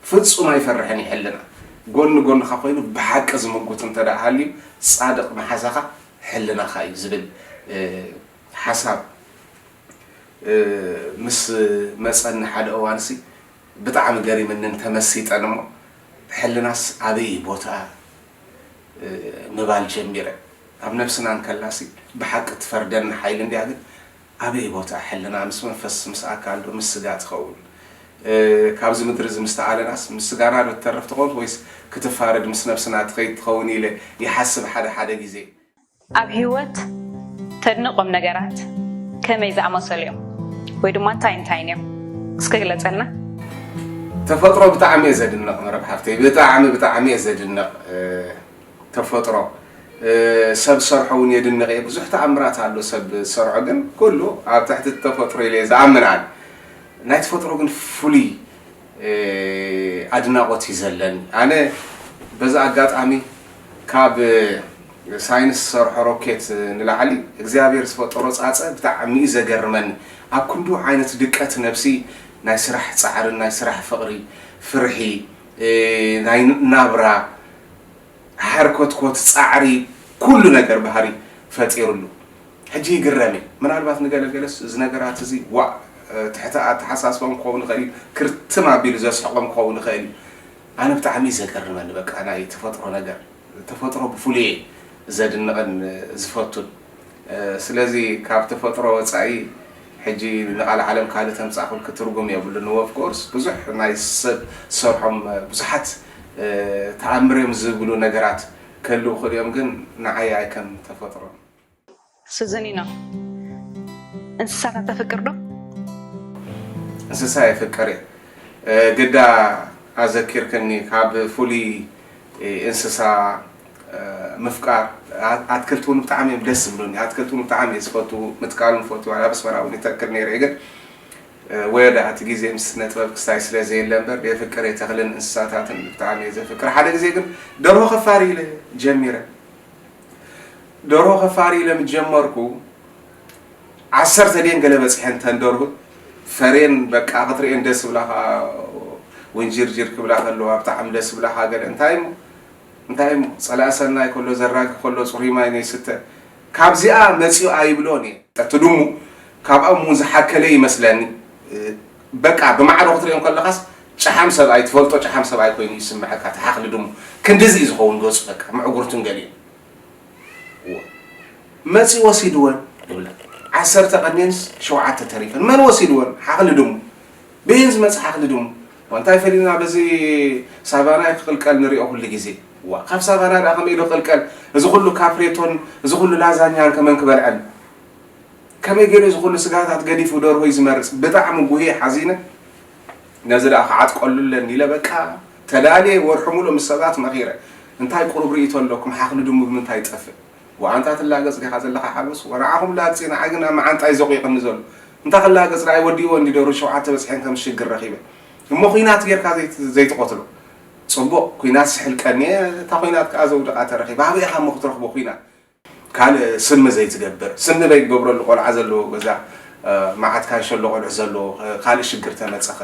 ፍጹም ኣይፈርሕን እዩ ሕልና። ጎኒ ጎንኻ ኮይኑ ብሓቂ ዝምጉት እንተ ደኣ ሃልዩ ጻድቕ መሓዛኻ ሕልናኻ እዩ ዝብል ሓሳብ ምስ መጸኒ ሓደ እዋንሲ ብጣዕሚ ገሪምንን ተመሲጠን እሞ ሕልናስ ኣበይ ቦትኣ ምባል ጀሚረ። ኣብ ነብስና እንከላሲ ብሓቂ ትፈርደኒ ሓይሊ እንድያ ግን ኣበይ ቦትኣ ሕልና ምስ መንፈስ ምስ ኣካል ዶ ምስ ስጋ ትኸውን? ካብዚ ምድሪ እዚ ምስ ተኣለናስ ምስ ስጋና ዶ ትተርፍ ትኸውን ወይስ ክትፋረድ ምስ ነብስና ትኸይድ ትኸውን ኢለ ይሓስብ ሓደ ሓደ ግዜ። ኣብ ህይወት ተድንቖም ነገራት ከመይ ዝኣመሰሉ እዮም? ወይ ድማ እንታይ እንታይን እዮም? እስኪ ግለፀልና። ተፈጥሮ ብጣዕሚ እየ ዘድንቕ መረብ ሓፍተይ፣ ብጣዕሚ ብጣዕሚ እየ ዘድንቕ ተፈጥሮ። ሰብ ዝሰርሖ እውን የድንቕ እየ። ብዙሕ ተኣምራት ኣሎ ሰብ ዝሰርሖ፣ ግን ኩሉ ኣብ ትሕቲ ተፈጥሮ ኢለ እየ ዝኣምን ኣነ። ናይ ተፈጥሮ ግን ፍሉይ ኣድናቖት እዩ ዘለኒ። ኣነ በዚ ኣጋጣሚ ካብ ሳይንስ ዝሰርሖ ሮኬት ንላዕሊ እግዚኣብሔር ዝፈጠሮ ፃፀ ብጣዕሚ እዩ ዘገርመኒ። ኣብ ክንዱ ዓይነት ድቀት ነብሲ ናይ ስራሕ ፃዕርን ናይ ስራሕ ፍቕሪ፣ ፍርሒ፣ ናይ ናብራ፣ ሓርኮትኮት፣ ፃዕሪ፣ ኩሉ ነገር ባህሪ ፈጢሩሉ። ሕጂ ይግረም እዩ። ምናልባት ንገለገለስ እዚ ነገራት እዚ ዋእ ትሕቲ ኣተሓሳስቦም ክኸውን ይኽእል እዩ፣ ክርትም ኣቢሉ ዘስሕቖም ክኸውን ይኽእል እዩ። ኣነ ብጣዕሚ እዩ ዘገርመኒ በቃ ናይ ተፈጥሮ ነገር። ተፈጥሮ ብፍሉይ እየ ዘድንቕን ዝፈቱን። ስለዚ ካብ ተፈጥሮ ወፃኢ ሕጂ ንቓል ዓለም ካልእ ተምፃእኹልኪ ትርጉም የብሉን። Of course ብዙሕ ናይ ሰብ ዝሰርሖም ብዙሓት ተኣምር እዮም ዝብሉ ነገራት ክህልዉ ይኽእሉ እዮም፣ ግን ንዓይ ኣይከም ተፈጥሮ። ስዝኒና፣ እንስሳታት ተፍቅር ዶ? እንስሳ የፍቅር እየ። ግዳ ኣዘኪርክኒ ካብ ፍሉይ እንስሳ ምፍቃር። ኣትክልቲ እውን ብጣዕሚ እዮም ደስ ዝብሉኒ። ኣትክልቲ እውን ብጣዕሚ እየ ዝፈቱ፣ ምትካል እውን ፈቱ። ኣብ ኣስመራ እውን ይተክል ነይረ እየ፣ ግን ወደ ኣቲ ግዜ ምስ ስነ ጥበብ ክስታይ ስለ ዘየለ እምበር የፍቅር እየ። ተኽልን እንስሳታትን ብጣዕሚ እየ ዘፍቅር። ሓደ ግዜ ግን ደርሆ ከፋሪ ኢለ ጀሚረ። ደርሆ ከፋሪ ኢለ ምስ ጀመርኩ ዓሰርተ ድየን ገለ በፂሐን እተን ደርሁ። ፈርየን በቃ ክትርእየን ደስ ዝብላኻ፣ ውንጅርጅር ክብላ ከለዋ ብጣዕሚ ደስ ዝብላኻ። ገለ እንታይ እሞ እንታይ እሞ ፀላኢ ሰናይ ከሎ ዘራጊ ከሎ ፅሩይ ማይ ነይስተ። ካብዚኣ መፂኡ ኣይብሎን እየ። እቲ ድሙ ካብኣም እውን ዝሓከለ ይመስለኒ። በቃ ብማዕዶ ክትርእዮም ከለኻስ ጨሓም ሰብኣይ ትፈልጦ ጨሓም ሰብኣይ ኮይኑ ይስምዐካ። እቲ ሓኽሊ ድሙ ክንድዚ እዩ ዝኸውን ገፁ፣ በቃ ምዕጉርቱን ገሊኡን። እወ። መፂኡ ወሲድወን ይብላ። ዓሰርተ ቀንየንስ ሸውዓተ ተሪፈን። መን ወሲድወን? ሓኽሊ ድሙ። በየን ዝመፅእ ሓኽሊ ድሙ? ዋ፣ እንታይ ፈሊና በዚ ሳቫና እዩ ክቕልቀል ንሪኦ ኩሉ ግዜ። ዋ፣ ካብ ሳቫና ደኣ ከመይ ኢሉ ክቕልቀል? እዚ ኩሉ ካፕሬቶን እዚ ኩሉ ላዛኛን ከመን ክበልዐን? ከመይ ገይሩ እዚ ኩሉ ስጋታት ገዲፉ ደርሆ እዩ ዝመርፅ? ብጣዕሚ ጉህየ ሓዚነ። ነዚ ደኣ ክዓጥቀሉ ኣለኒ ኢለ በቃ ተዳልየ ወርሒ ሙሉእ ምስ ሰባት መኺረ። እንታይ ቁሩብ ርእይቶ ኣለኩም? ሓኽሊ ድሙ ብምንታይ ይጠፍእ? ወኣንታ ትላገጽ ዲኻ ዘለኻ ሓጎስ? ወንዓኹም ላግጺ ንዓይ ግን ኣብ መዓንጣይ ዘቑይቕኒ ዘሎ። እንታ ክላገጽ ንዓይ ወዲእዎ እንዲ ደሩ ሸውዓተ በጽሐን ከም ሽግር ረኺበ። እሞ ኹናት ጌርካ ዘይት- ዘይትቐትሎ። ጽቡቕ፣ ኲናት ስሕል ቀንየ፣ እታ ኹናት ከኣ ዘውድቓ ተረኺባ። ኣበይ ኢኻ እሞ ክትረኽቦ ኹናት? ካልእ ስሚ ዘይትገብር፣ ስሚ ዘይትገብረሉ ቆልዓ ዘለዎ ገዛ፣ እ፣ መዓት ካንሸሎ ቆልዑ ዘለዎ፣ እ፣ ካልእ ሽግር ተመጸኸ።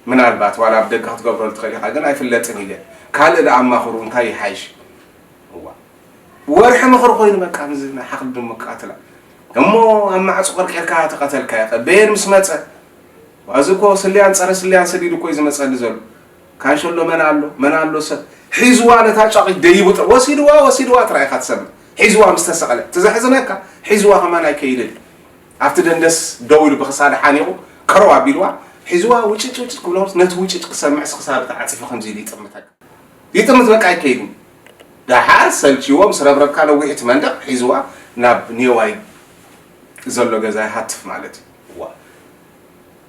ምናልባት ዋላ ኣብ ደገ ክትገብረሉ ትኽእል ኢኻ፣ ግን ኣይፍለጥን ኢለ። ካልእ ደኣ ኣማኽሩ፣ እንታይ ይሓይሽ? እዋ። ወርሒ ምኽሪ ኮይኑ በቃ፣ ምዚ ናይ ሓኽሊ ድሙ ክቐትላ። እሞ ኣብ ማዕጾ ቀርቂርካ ተቐተልካዮ ኸ? በየን ምስ መጸ? እዚ እኮ ስልያን ጸረ ስልያን ሰዲዱ እኮ እዩ ዝመጸኒ ዘሎ። ካንሸሎ መን ኣሎ? መን ኣሎ ሰብ? ሒዝዋ ነታ ጫቒት ደይቡ ጥር-፣ ወሲድዋ፣ ወሲድዋ ጥራይ ኢኻ ትሰምዕ። ሒዝዋ ምስ ተሰቐለ። እቲ ዘሕዝነካ፣ ሒዝዋ ከማን ኣይከይድን። ኣብቲ ደንደስ ደው ኢሉ ብኽሳዳ ሓኒቑ፣ ቀረው ኣቢልዋ፣ ሒዝዋ ውጭጭ ውጭጭ ክብሎ፣ ነቲ ውጭጭ ክሰምዕስ ክሳዱ ተዓጺፉ ከምዚ ኢሉ ይጥምተካ። ይጥምት በቃ ኣይከይድን። ደሓር ሰልችዎ ምስ ረብረብካ ነዊሕ እቲ መንደቕ ሒዝዋ ናብ ኔዋይ ዘሎ ገዛ ይሃትፍ ማለት እዩ። ዋ።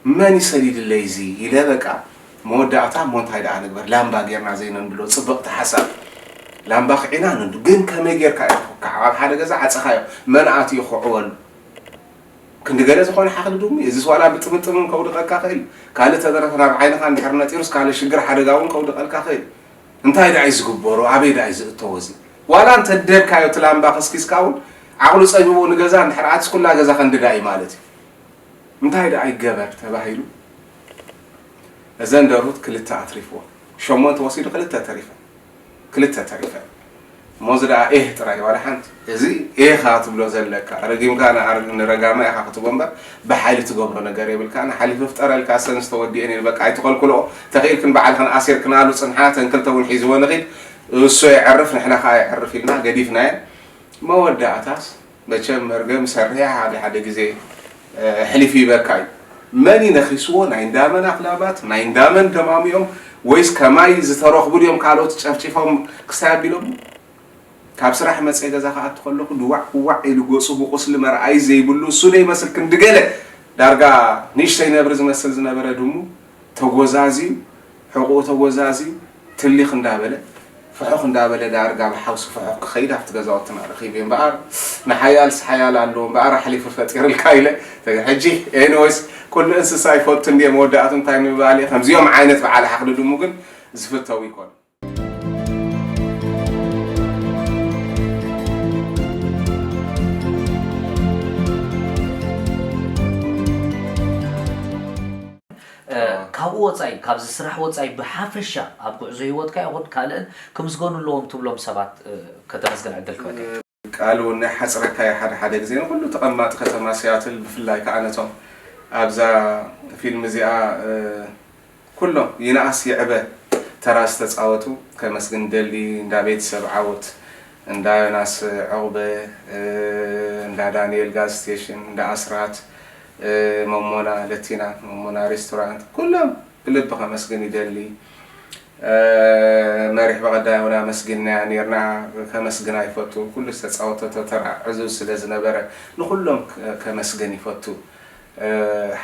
መን እዩ ሰዲድለይ እዚ ኢለ በቃ መወዳእታ እሞ እንታይ ደኣ ንግበር? ላምባ ጌርና ዘይነንድሎ ጽብቕቲ ሓሳብ። ላምባ ክዒና ነንዱ። ግን ከመይ ጌርካ እዩ ክካዕ? ኣብ ሓደ ገዛ ዓጸኻዮ። መን ኣትዩ ክዕወሉ? ክንዲ ገለ ዝኾነ ሓኽሊ ድሙ እዩ። እዚስ ዋላ ብጥምጥም እውን ከውድቐካ ኽእል። ካልእ ተረፈ ናብ ዓይንኻ እንድሕር ነጢሩስ ካልእ ሽግር ሓደጋ እውን ከውድቐልካ ኽእል። እንታይ ደኣ እዩ ዝግበሮ? ኣበይ ደኣ እዩ ዝእተዎ እዚ? ዋላ እንተ ደድካዮ እቲ ላምባ ከስኪስካ እውን ዓቕሉ ጸቢቡ ንገዛ እንድሕር ኣትዩስ ኩላ ገዛ ከንድዳ እዩ ማለት እዩ። እንታይ ደኣ ይገበር ተባሂሉ? እዘን ደርሁት ክልተ ኣትሪፍዎ። ሸሞንተ ወሲዱ ክልተ ተሪፈን። ክልተ ተሪፈን። እሞ እዚ ደኣ ኤህ ጥራይ ዋላ ሓንቲ። እዚ ኤኻ ትብሎ ዘለካ። ረጊምካ ንኣር-፣ ንረጋማ ኢኻ ክትቦ እምበር ብሓይሊ ትገብሮ ነገር የብልካ። ንሓሊፉ ፍጠረልካ ሰንስ ተወዲኤን ኢሉ በቃ ኣይትኸልክልኦ። ተኽኢልክን በዓልኽን ኣሲርክናሉ ጽንሓ። ተን ክልተ እውን ሒዝዎ ንኺድ። እሱ የዕርፍ ንሕና ከኣ የዕርፍ ኢልና ገዲፍናየን። መወዳእታስ መቸም መርገም ሰርሕ ሓደ ሓደ ግዜ፣ እ፣ ሕሊፍ ይበካ እዩ። መን እዩ ነኺስዎ? ናይ እንዳመን ኣኽላባት፣ ናይ እንዳመን ደማሚኦም፣ ወይስ ከማይ ዝተረኽቡ ድዮም ካልኦት ጨፍጪፎም ክስታይ ኣቢሎም? ካብ ስራሕ መፅየ ገዛ ክኣቱ ከለኹ ድዋዕ ክዋዕ ኢሉ ገፁ ብቁስሊ መርኣይ ዘይብሉ እሱ ደይመስል ክንዲ ገለ ዳርጋ ንእሽተይ ነብሪ ዝመስል ዝነበረ ድሙ ተጎዛዝዩ፣ ሕቑኡ ተጎዛዝዩ፣ ትሊኽ እንዳበለ፣ ፍሑኽ እንዳበለ ዳርጋ ብሓውሲ ፍሑኽ ክኸይድ ኣብቲ ገዛውትና ረኺበ እምበኣር፣ ንሓያልስ ሓያል ኣለዎ እምበኣር ኣሕሊፉ ፈጢርልካ ኢለ። ሕጂ ኤኒወይስ ኩሉ እንስሳ ይፈቱ እንድየ፣ መወዳእቱ እንታይ ምባል እየ። ከምዚኦም ዓይነት በዓል ሓኽሊ ድሙ ግን ዝፍተው ይኮኑ። ካብኡ ወፃኢ ካብዚ ስራሕ ወፃኢ ብሓፈሻ ኣብ ጉዕዞ ሂወትካ ይኹን ካልእን ክምስገኑ ኣለዎም ትብሎም ሰባት ከተመስግን ዕድል ክበካ። ቃል እውን ናይ ሓፅረካ እዩ። ሓደ ሓደ ግዜ ንኩሉ ተቐማጢ ከተማ ሲያትል ብፍላይ ከዓ ነቶም ኣብዛ ፊልም እዚኣ ኩሎም ይንኣስ ይዕበ ተራ ዝተፃወቱ ከመስግን ደሊ፣ እንዳ ቤተሰብ ዓወት፣ እንዳ ዮናስ ዕቑበ፣ እንዳ ዳንኤል ጋዝ ስቴሽን፣ እንዳ ኣስራት፣ መሞና ለቲና፣ መሞና ሬስቶራንት፣ ኩሎም ብልቢ ከመስግን ይደሊ። መሪሕ በቐዳይ እውን ኣመስጊንናያ ነርና። ከመስግና ይፈቱ፣ ኩሉ ዝተፃወተቶ ተራ ዕዙዝ ስለ ዝነበረ ንኩሎም ከመስግን ይፈቱ።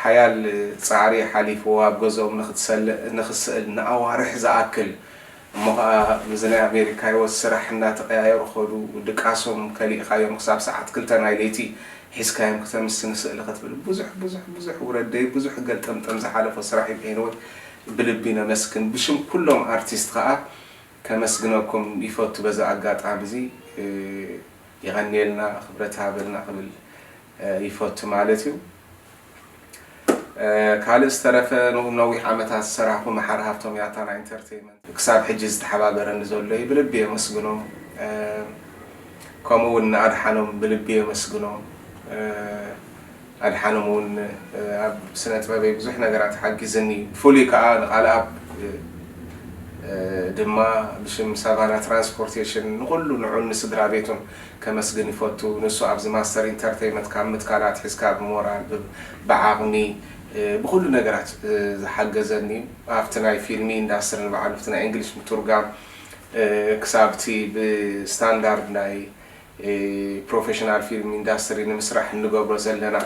ሓያል ፃዕሪ ሓሊፍዎ ኣብ ገዝኦም ንክትሰልእ ንክስእል ንኣዋርሕ ዝኣክል፣ እሞ ከዓ ምስዚ ናይ ኣሜሪካ ህይወት ስራሕ እናተቀያየሩ ከዱ። ድቃሶም ከሊእካዮም ክሳብ ሰዓት ክልተ ናይ ለይቲ ሒዝካዮም ክተምስን ስእሊ ክትብል ብዙሕ ብዙሕ ብዙሕ ውረደይ ብዙሕ ገልጠምጠም ዝሓለፎ ስራሕ እዩ። ኤንወይ ብልቢ ነመስግን ብሽም ኩሎም ኣርቲስት ከዓ ከመስግነኩም ይፈቱ። በዚ ኣጋጣሚ እዚ የቐንየልና፣ ክብረት ሃበልና ክብል ይፈቱ ማለት እዩ። ካልእ ዝተረፈ ንኡ ነዊሕ ዓመታት ዝሰራሕኩ መሓር ሃብቶም ያታና ኢንተርቴይመንት ክሳብ ሕጂ ዝተሓባበረኒ ዘሎ እዩ ብልቢ የመስግኖ። ከምኡ እውን ንኣድሓኖም ብልቢ የመስግኖ። ኣድሓኖም እውን ኣብ ስነ ጥበበይ ብዙሕ ነገራት ሓጊዝኒ፣ ብፍሉይ ከዓ ንቃልኣብ ድማ ብሽም ሳቫና ትራንስፖርቴሽን ንኩሉ ንዑን ንስድራ ቤቱን ከመስግን ይፈቱ። ንሱ ኣብዚ ማስተር ኢንተርቴይመንት ካብ ምትካል ኣትሒዝካ ብሞራል፣ ብዓቕሚ፣ ብኩሉ ነገራት ዝሓገዘኒ እዩ። ኣብቲ ናይ ፊልሚ ኢንዳስትሪ ንባዕሉ፣ ኣብቲ ናይ እንግሊሽ ምትርጓም ክሳብ እቲ ብስታንዳርድ ናይ ፕሮፌሽናል ፊልም ኢንዳስትሪ ንምስራሕ እንገብሮ ዘለና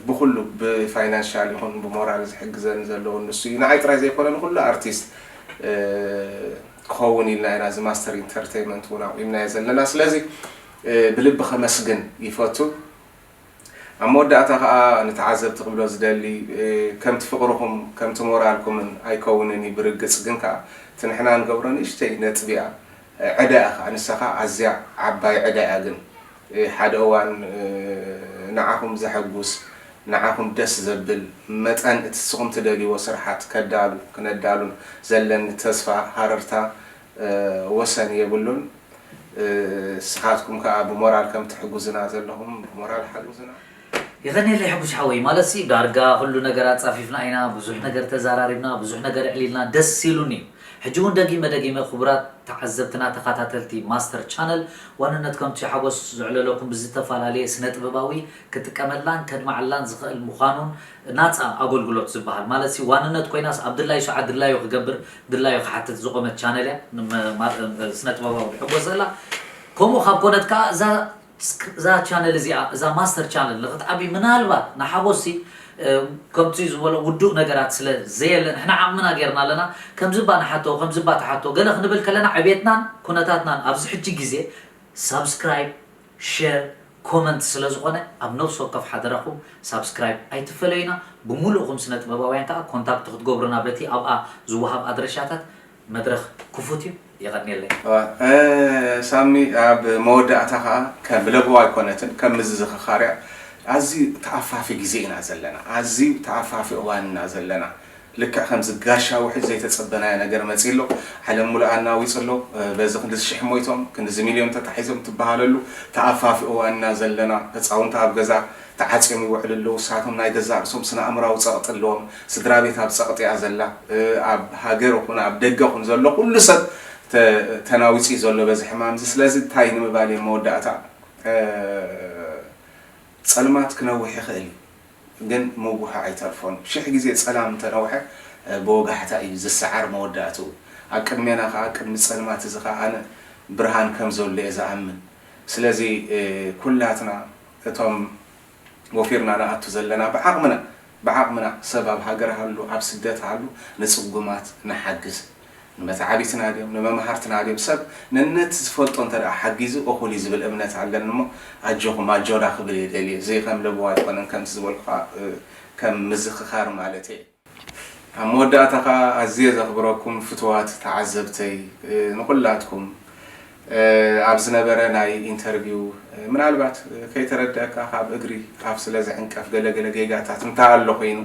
ብኩሉ ብፋይናንሻል ይኹን ብሞራል ዝሕግዘኒ ዘለውን ንሱ እዩ። ንዓይ ጥራይ ዘይኮነ ንኩሉ ኣርቲስት ክኸውን ኢልና ኢና እዚ ማስተር ኢንተርቴይመንት እውን ኣቑምናዮ ዘለና። ስለዚ ብልቢ ከመስግን ይፈቱ። ኣብ መወዳእታ ከዓ ንተዓዘብቲ ክብሎ ዝደሊ ከምቲ ፍቕርኹም ከምቲ ሞራልኩምን ኣይከውንን እዩ ብርግፅ፣ ግን ከዓ እቲ ንሕና ንገብሮ ንእሽተይ ነጥቢ እያ። ዕዳ እያ ከዓ ንሳ ከዓ ኣዝያ ዓባይ ዕዳ እያ። ግን ሓደ እዋን ንዓኹም ዘሐጉስ ንዓኹም ደስ ዘብል መጠን እቲ ንስኹም ትደልይዎ ስርሓት ከዳሉ ክነዳሉን ዘለኒ ተስፋ ሃረርታ ወሰን የብሉን። ንስኻትኩም ከዓ ብሞራል ከም ትሕጉዝና ዘለኹም ብሞራል ሓጉዝና። የቐንየለይ ሕጉስ ሓወይ። ማለት ሲ ዳርጋ ኩሉ ነገር ኣጻፊፍና ኢና፣ ብዙሕ ነገር ተዛራሪብና፣ ብዙሕ ነገር ኣዕሊልና፣ ደስ ኢሉኒ እዩ። ሕጂ እውን ደጊመ ደጊመ ክቡራት ተዓዘብትና ተኸታተልቲ ማስተር ቻነል ዋንነት ከምቲ ሓጎስ ዝዕለለኩም ብዝተፈላለየ ስነ ጥበባዊ ክጥቀመላን ከድማዓላን ዝኽእል ምዃኑን ናጻ ኣገልግሎት ዝበሃል ማለት ሲ ዋንነት ኮይናስ ኣብ ድላዩ ሰዓት ድላዩ ክገብር ድላዩ ክሓትት ዝቆመት ቻነል እያ ስነ ጥበባዊ ዝሕጎስ ዘላ። ከምኡ ካብ ኮነት ከዓ እዛ እዛ ቻነል እዚኣ እዛ ማስተር ቻነል ንክትዓቢ ምናልባት ንሓጎስ ሲ ከምቲ ዝበሎ ውዱእ ነገራት ስለ ዘየለ ንሕና ዓቕምና ጌርና ኣለና። ከምዚ እባ ንሓቶ ከምዚ እባ ትሓቶ ገለ ክንብል ከለና ዕቤትናን ኩነታትናን ኣብዚ ሕጂ ግዜ ሳብስክራይብ ሸር ኮመንት ስለ ዝኾነ ኣብ ነብሲ ወከፍ ሓደራኹም ሳብስክራይብ ኣይትፈለዩና። ብሙሉእኹም ስነ ጥበባውያን ከዓ ኮንታክት ክትገብሩና በቲ ኣብኣ ዝወሃብ ኣድረሻታት መድረኽ ክፉት እዩ። የቐንየለይ። ሳሚ ኣብ መወዳእታ ከዓ ከም ለበዋ ኣይኮነትን ከም ምዝዝኽኻርያ ኣዝዩ ተኣፋፊ ግዜ ኢና ዘለና ኣዝዩ ተኣፋፊ እዋን ኢና ዘለና። ልክዕ ከምዚ ጋሻ ውሕጅ ዘይተጸበናዮ ነገር መጺ ኣሎ። ዓለም ሙሉኣ እናዊጹ ኣሎ። በዚ ክንድዚ ሽሕ ሞይቶም ክንድዚ ሚልዮን ተታሒዞም ትበሃለሉ ተኣፋፊ እዋን ኢና ዘለና። ህጻውንቲ ኣብ ገዛ ተዓጽዮም ይውዕሉ ኣለዉ። ንሳቶም ናይ ገዛእ ርእሶም ስነ ኣእምራዊ ጸቕጢ ኣለዎም። ስድራ ቤት ኣብ ጸቕጢ እያ ዘላ። ኣብ ሃገር ኹን ኣብ ደገ ኹን ዘሎ ኩሉ ሰብ ተናዊጹ እዩ ዘሎ በዚ ሕማም እዚ። ስለዚ እንታይ ንምባል እየ መወዳእታ ጸልማት ክነውሕ ይኽእል እዩ። ግን ምጉሑ ኣይተርፎን። ሽሕ ግዜ ጸላም እንተነውሐ ብወጋሕታ እዩ ዝሰዓር መወዳእትኡ። ኣብ ቅድሜና ከኣ ቅድሚ ጸልማት እዚ ከኣ ኣነ ብርሃን ከም ዘሎ እየ ዝኣምን። ስለዚ ኩላትና እቶም ወፊርና ንኣቱ ዘለና ብዓቕምና ብዓቕምና ሰብ ኣብ ሃገር ሃሉ ኣብ ስደት ሃሉ ንጽጉማት ንሓግዝ። ንመተዓቢትና ድዮም ንመማህርትና ድዮም ሰብ ነነቲ ዝፈልጦ እንተ ደኣ ሓጊዙ እኹል እዩ ዝብል እምነት ኣለኒ እሞ ኣጆኹም ኣጆና ክብል እየ ደልየ። እዚ ከም ለበዋ ኣይኮነን ከምቲ ዝበልኩኻ ከም ምዝኽኻር ማለት እየ። ኣብ መወዳእታ ኸኣ ኣዝየ ዘኽብረኩም ፍቱዋት ተዓዘብተይ ንኹላትኩም ኣብ ዝነበረ ናይ ኢንተርቪው ምናልባት ከይተረደእካ ካብ እግሪ ኣፍ ስለ ዝዕንቀፍ ገለ ገለ ጌጋታት እንተ ኣሎ ኮይኑ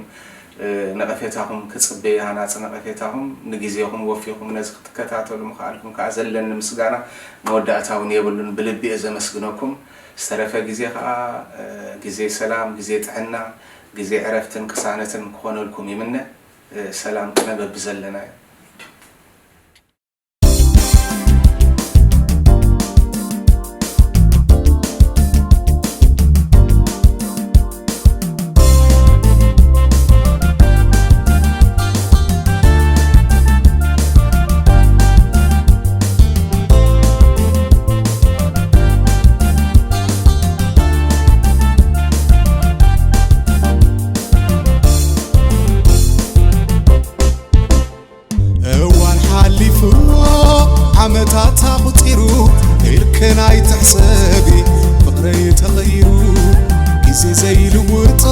ነቐፌታኹም ክጽበ ሃናጺ ነቐፌታኹም ንግዜኹም ወፊኹም ነዚ ክትከታተሉ ምኽኣልኩም ከኣ ዘለኒ ምስጋና መወዳእታ እውን የብሉን ብልቢ እየ ዘመስግነኩም ዝተረፈ ግዜ ከኣ ግዜ ሰላም ግዜ ጥዕና ግዜ ዕረፍትን ቅሳነትን ክኾነልኩም ይምነ። ሰላም ቅነ በብዘለናዮ። እዋን ሓሊፍዎ ዓመታት ኣቑጺሩ፣ ኢልክን ኣይትሕሰቢ ፍቕረይ ተቐይሩ። ግዜ ዘይልውጦ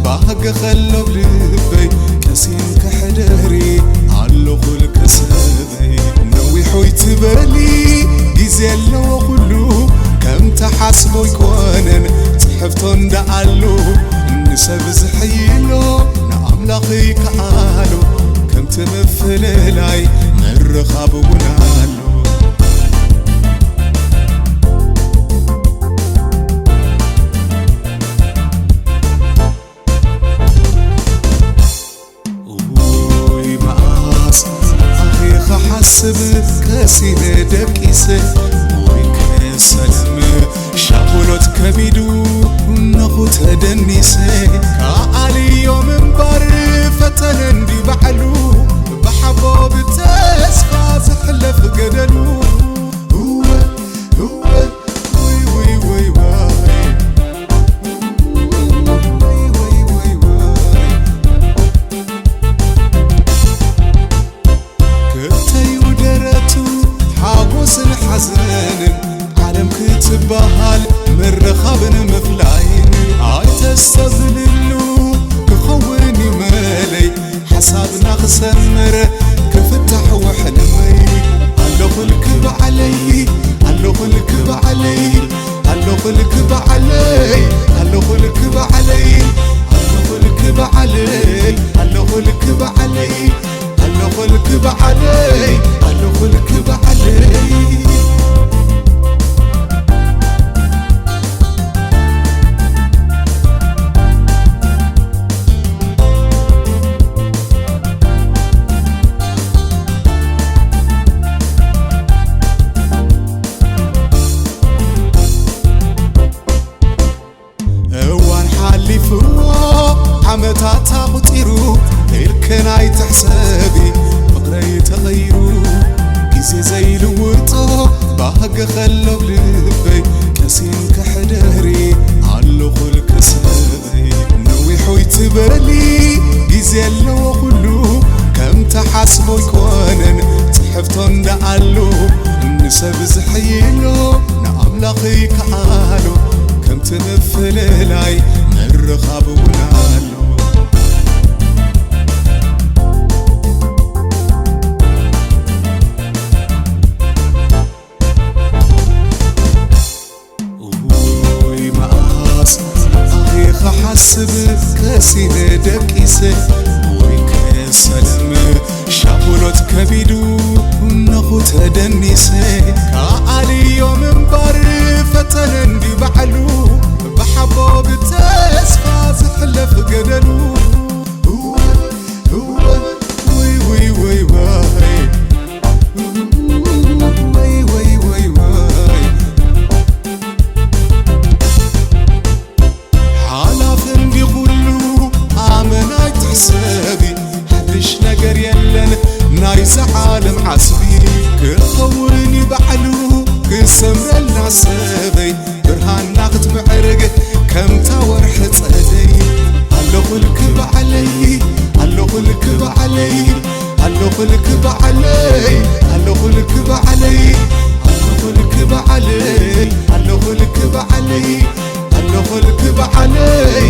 ባህጊ ከሎ ኣብ ልበይ፣ ቀሲን ክሕደሪ ኣለኹ ልከሰበይ። ነዊሑ ይትበሊ ግዜ ኣለዎ ኩሉ፣ ከም ትሓስቦ ኣይኮነን ጽሕፍቶ እንዳኣሉ። ንሰብ ዝሕይሎ ንኣምላኽ ይከኣሎ፣ ከምቲ ምፍልላይ ምርኻብ እውን ኣሎ። ውይ መኣስ ንዓኺ ክሓስብ ቀሲነ ደቂሰ፣ ወይ ከሰልም ሻቦሎት ከቢዱ ነኹ ተደኒሰ። ከኣልዮ ምንባር ፈተነ እንዲ ባዕሉ፣ ብሓቦ ብተስፋ ዝሕለፍ ገደሉ። እወ፣ እወ፣ ወይ፣ ወይ፣ ወይ፣ ወይ። ወይ፣ ወይ፣ ወይ፣ ወይ። ክልተዩ ደረቱ ሓጎስን ሓዘንን ዓለም ክትበሃል ምርኻብን ምፍላይን ኣይተስተብህልሉ ክኸውን እዩ መለይ ሓሳብና ክሰምር ክፍታሕ ወሕልመይ ኣለኹልክ ብዓለይ ኣለኹልክ ብዓለይ ኣለኹልክ ብዓለይ ኣለኹልክ ብዓለይ ኣለኹልክ ብዓለይ ኣለኹልክ ብዓለይ ኣለኹልክ ብዓለይ ኣለኹልክ ብዓለይ። እዋን ሓሊፍዎ ዓመታት ኣቑጺሩ ኢልክን ኣይትሕሰቢ ፍቕረይ ተቐይሩ ግዜ ዘይልውጦ ባህጊ ከሎ ኣብ ልበይ ቀሲን ክሕደሪ ኣለኹልክ ሰበይ ነዊሑ ይትበሊ ግዜ ኣለዎ ኩሉ ከም ትሓስቦ ኣይኮነን ጽሕፍቶ እንዳኣሉ ንሰብ ዝሕይሎ ንኣምላኽ ይከኣሎ ከምቲ ምፍልላይ ምርኻብ እውን ኣሎ። ውይ መኣስ ንዓኺ ክሓስብ ከሲነ ደቂሰ ወይ ከሰልም ሻቦሎት ከቢዱ ነኹ ተደኒሰ ከኣልዮ ምንባር ፈተነ እንዲ ባዕሉ ብሓቦ ብተስፋ ዝሕለፍ ገደሉ እወ እወ ወይ ወይ ወይ ወይ ወይ ወይ ወይ ወይ ሓላፍ እንዲ ኩሉ ኣመና ኣይትሕሰቢ ሓድሽ ነገር የለን ናይዛ ዓለም ዓስቢ ክኸውን እዩ ባዕሉ ክሰምረልና ሰበይ ብርሃንና ክትምዕርግ ከምታ ወርሒ ጸደይ ኣለኹልክ ብዓለይ ኣለኹልክ ብዓለይ ኣለኹልክ ብዓለይ ኣለኹልክ ብዓለይ ኣለኹልክ ብዓለይ ኣለኹልክ ብዓለይ ኣለኹልክ ብዓለይ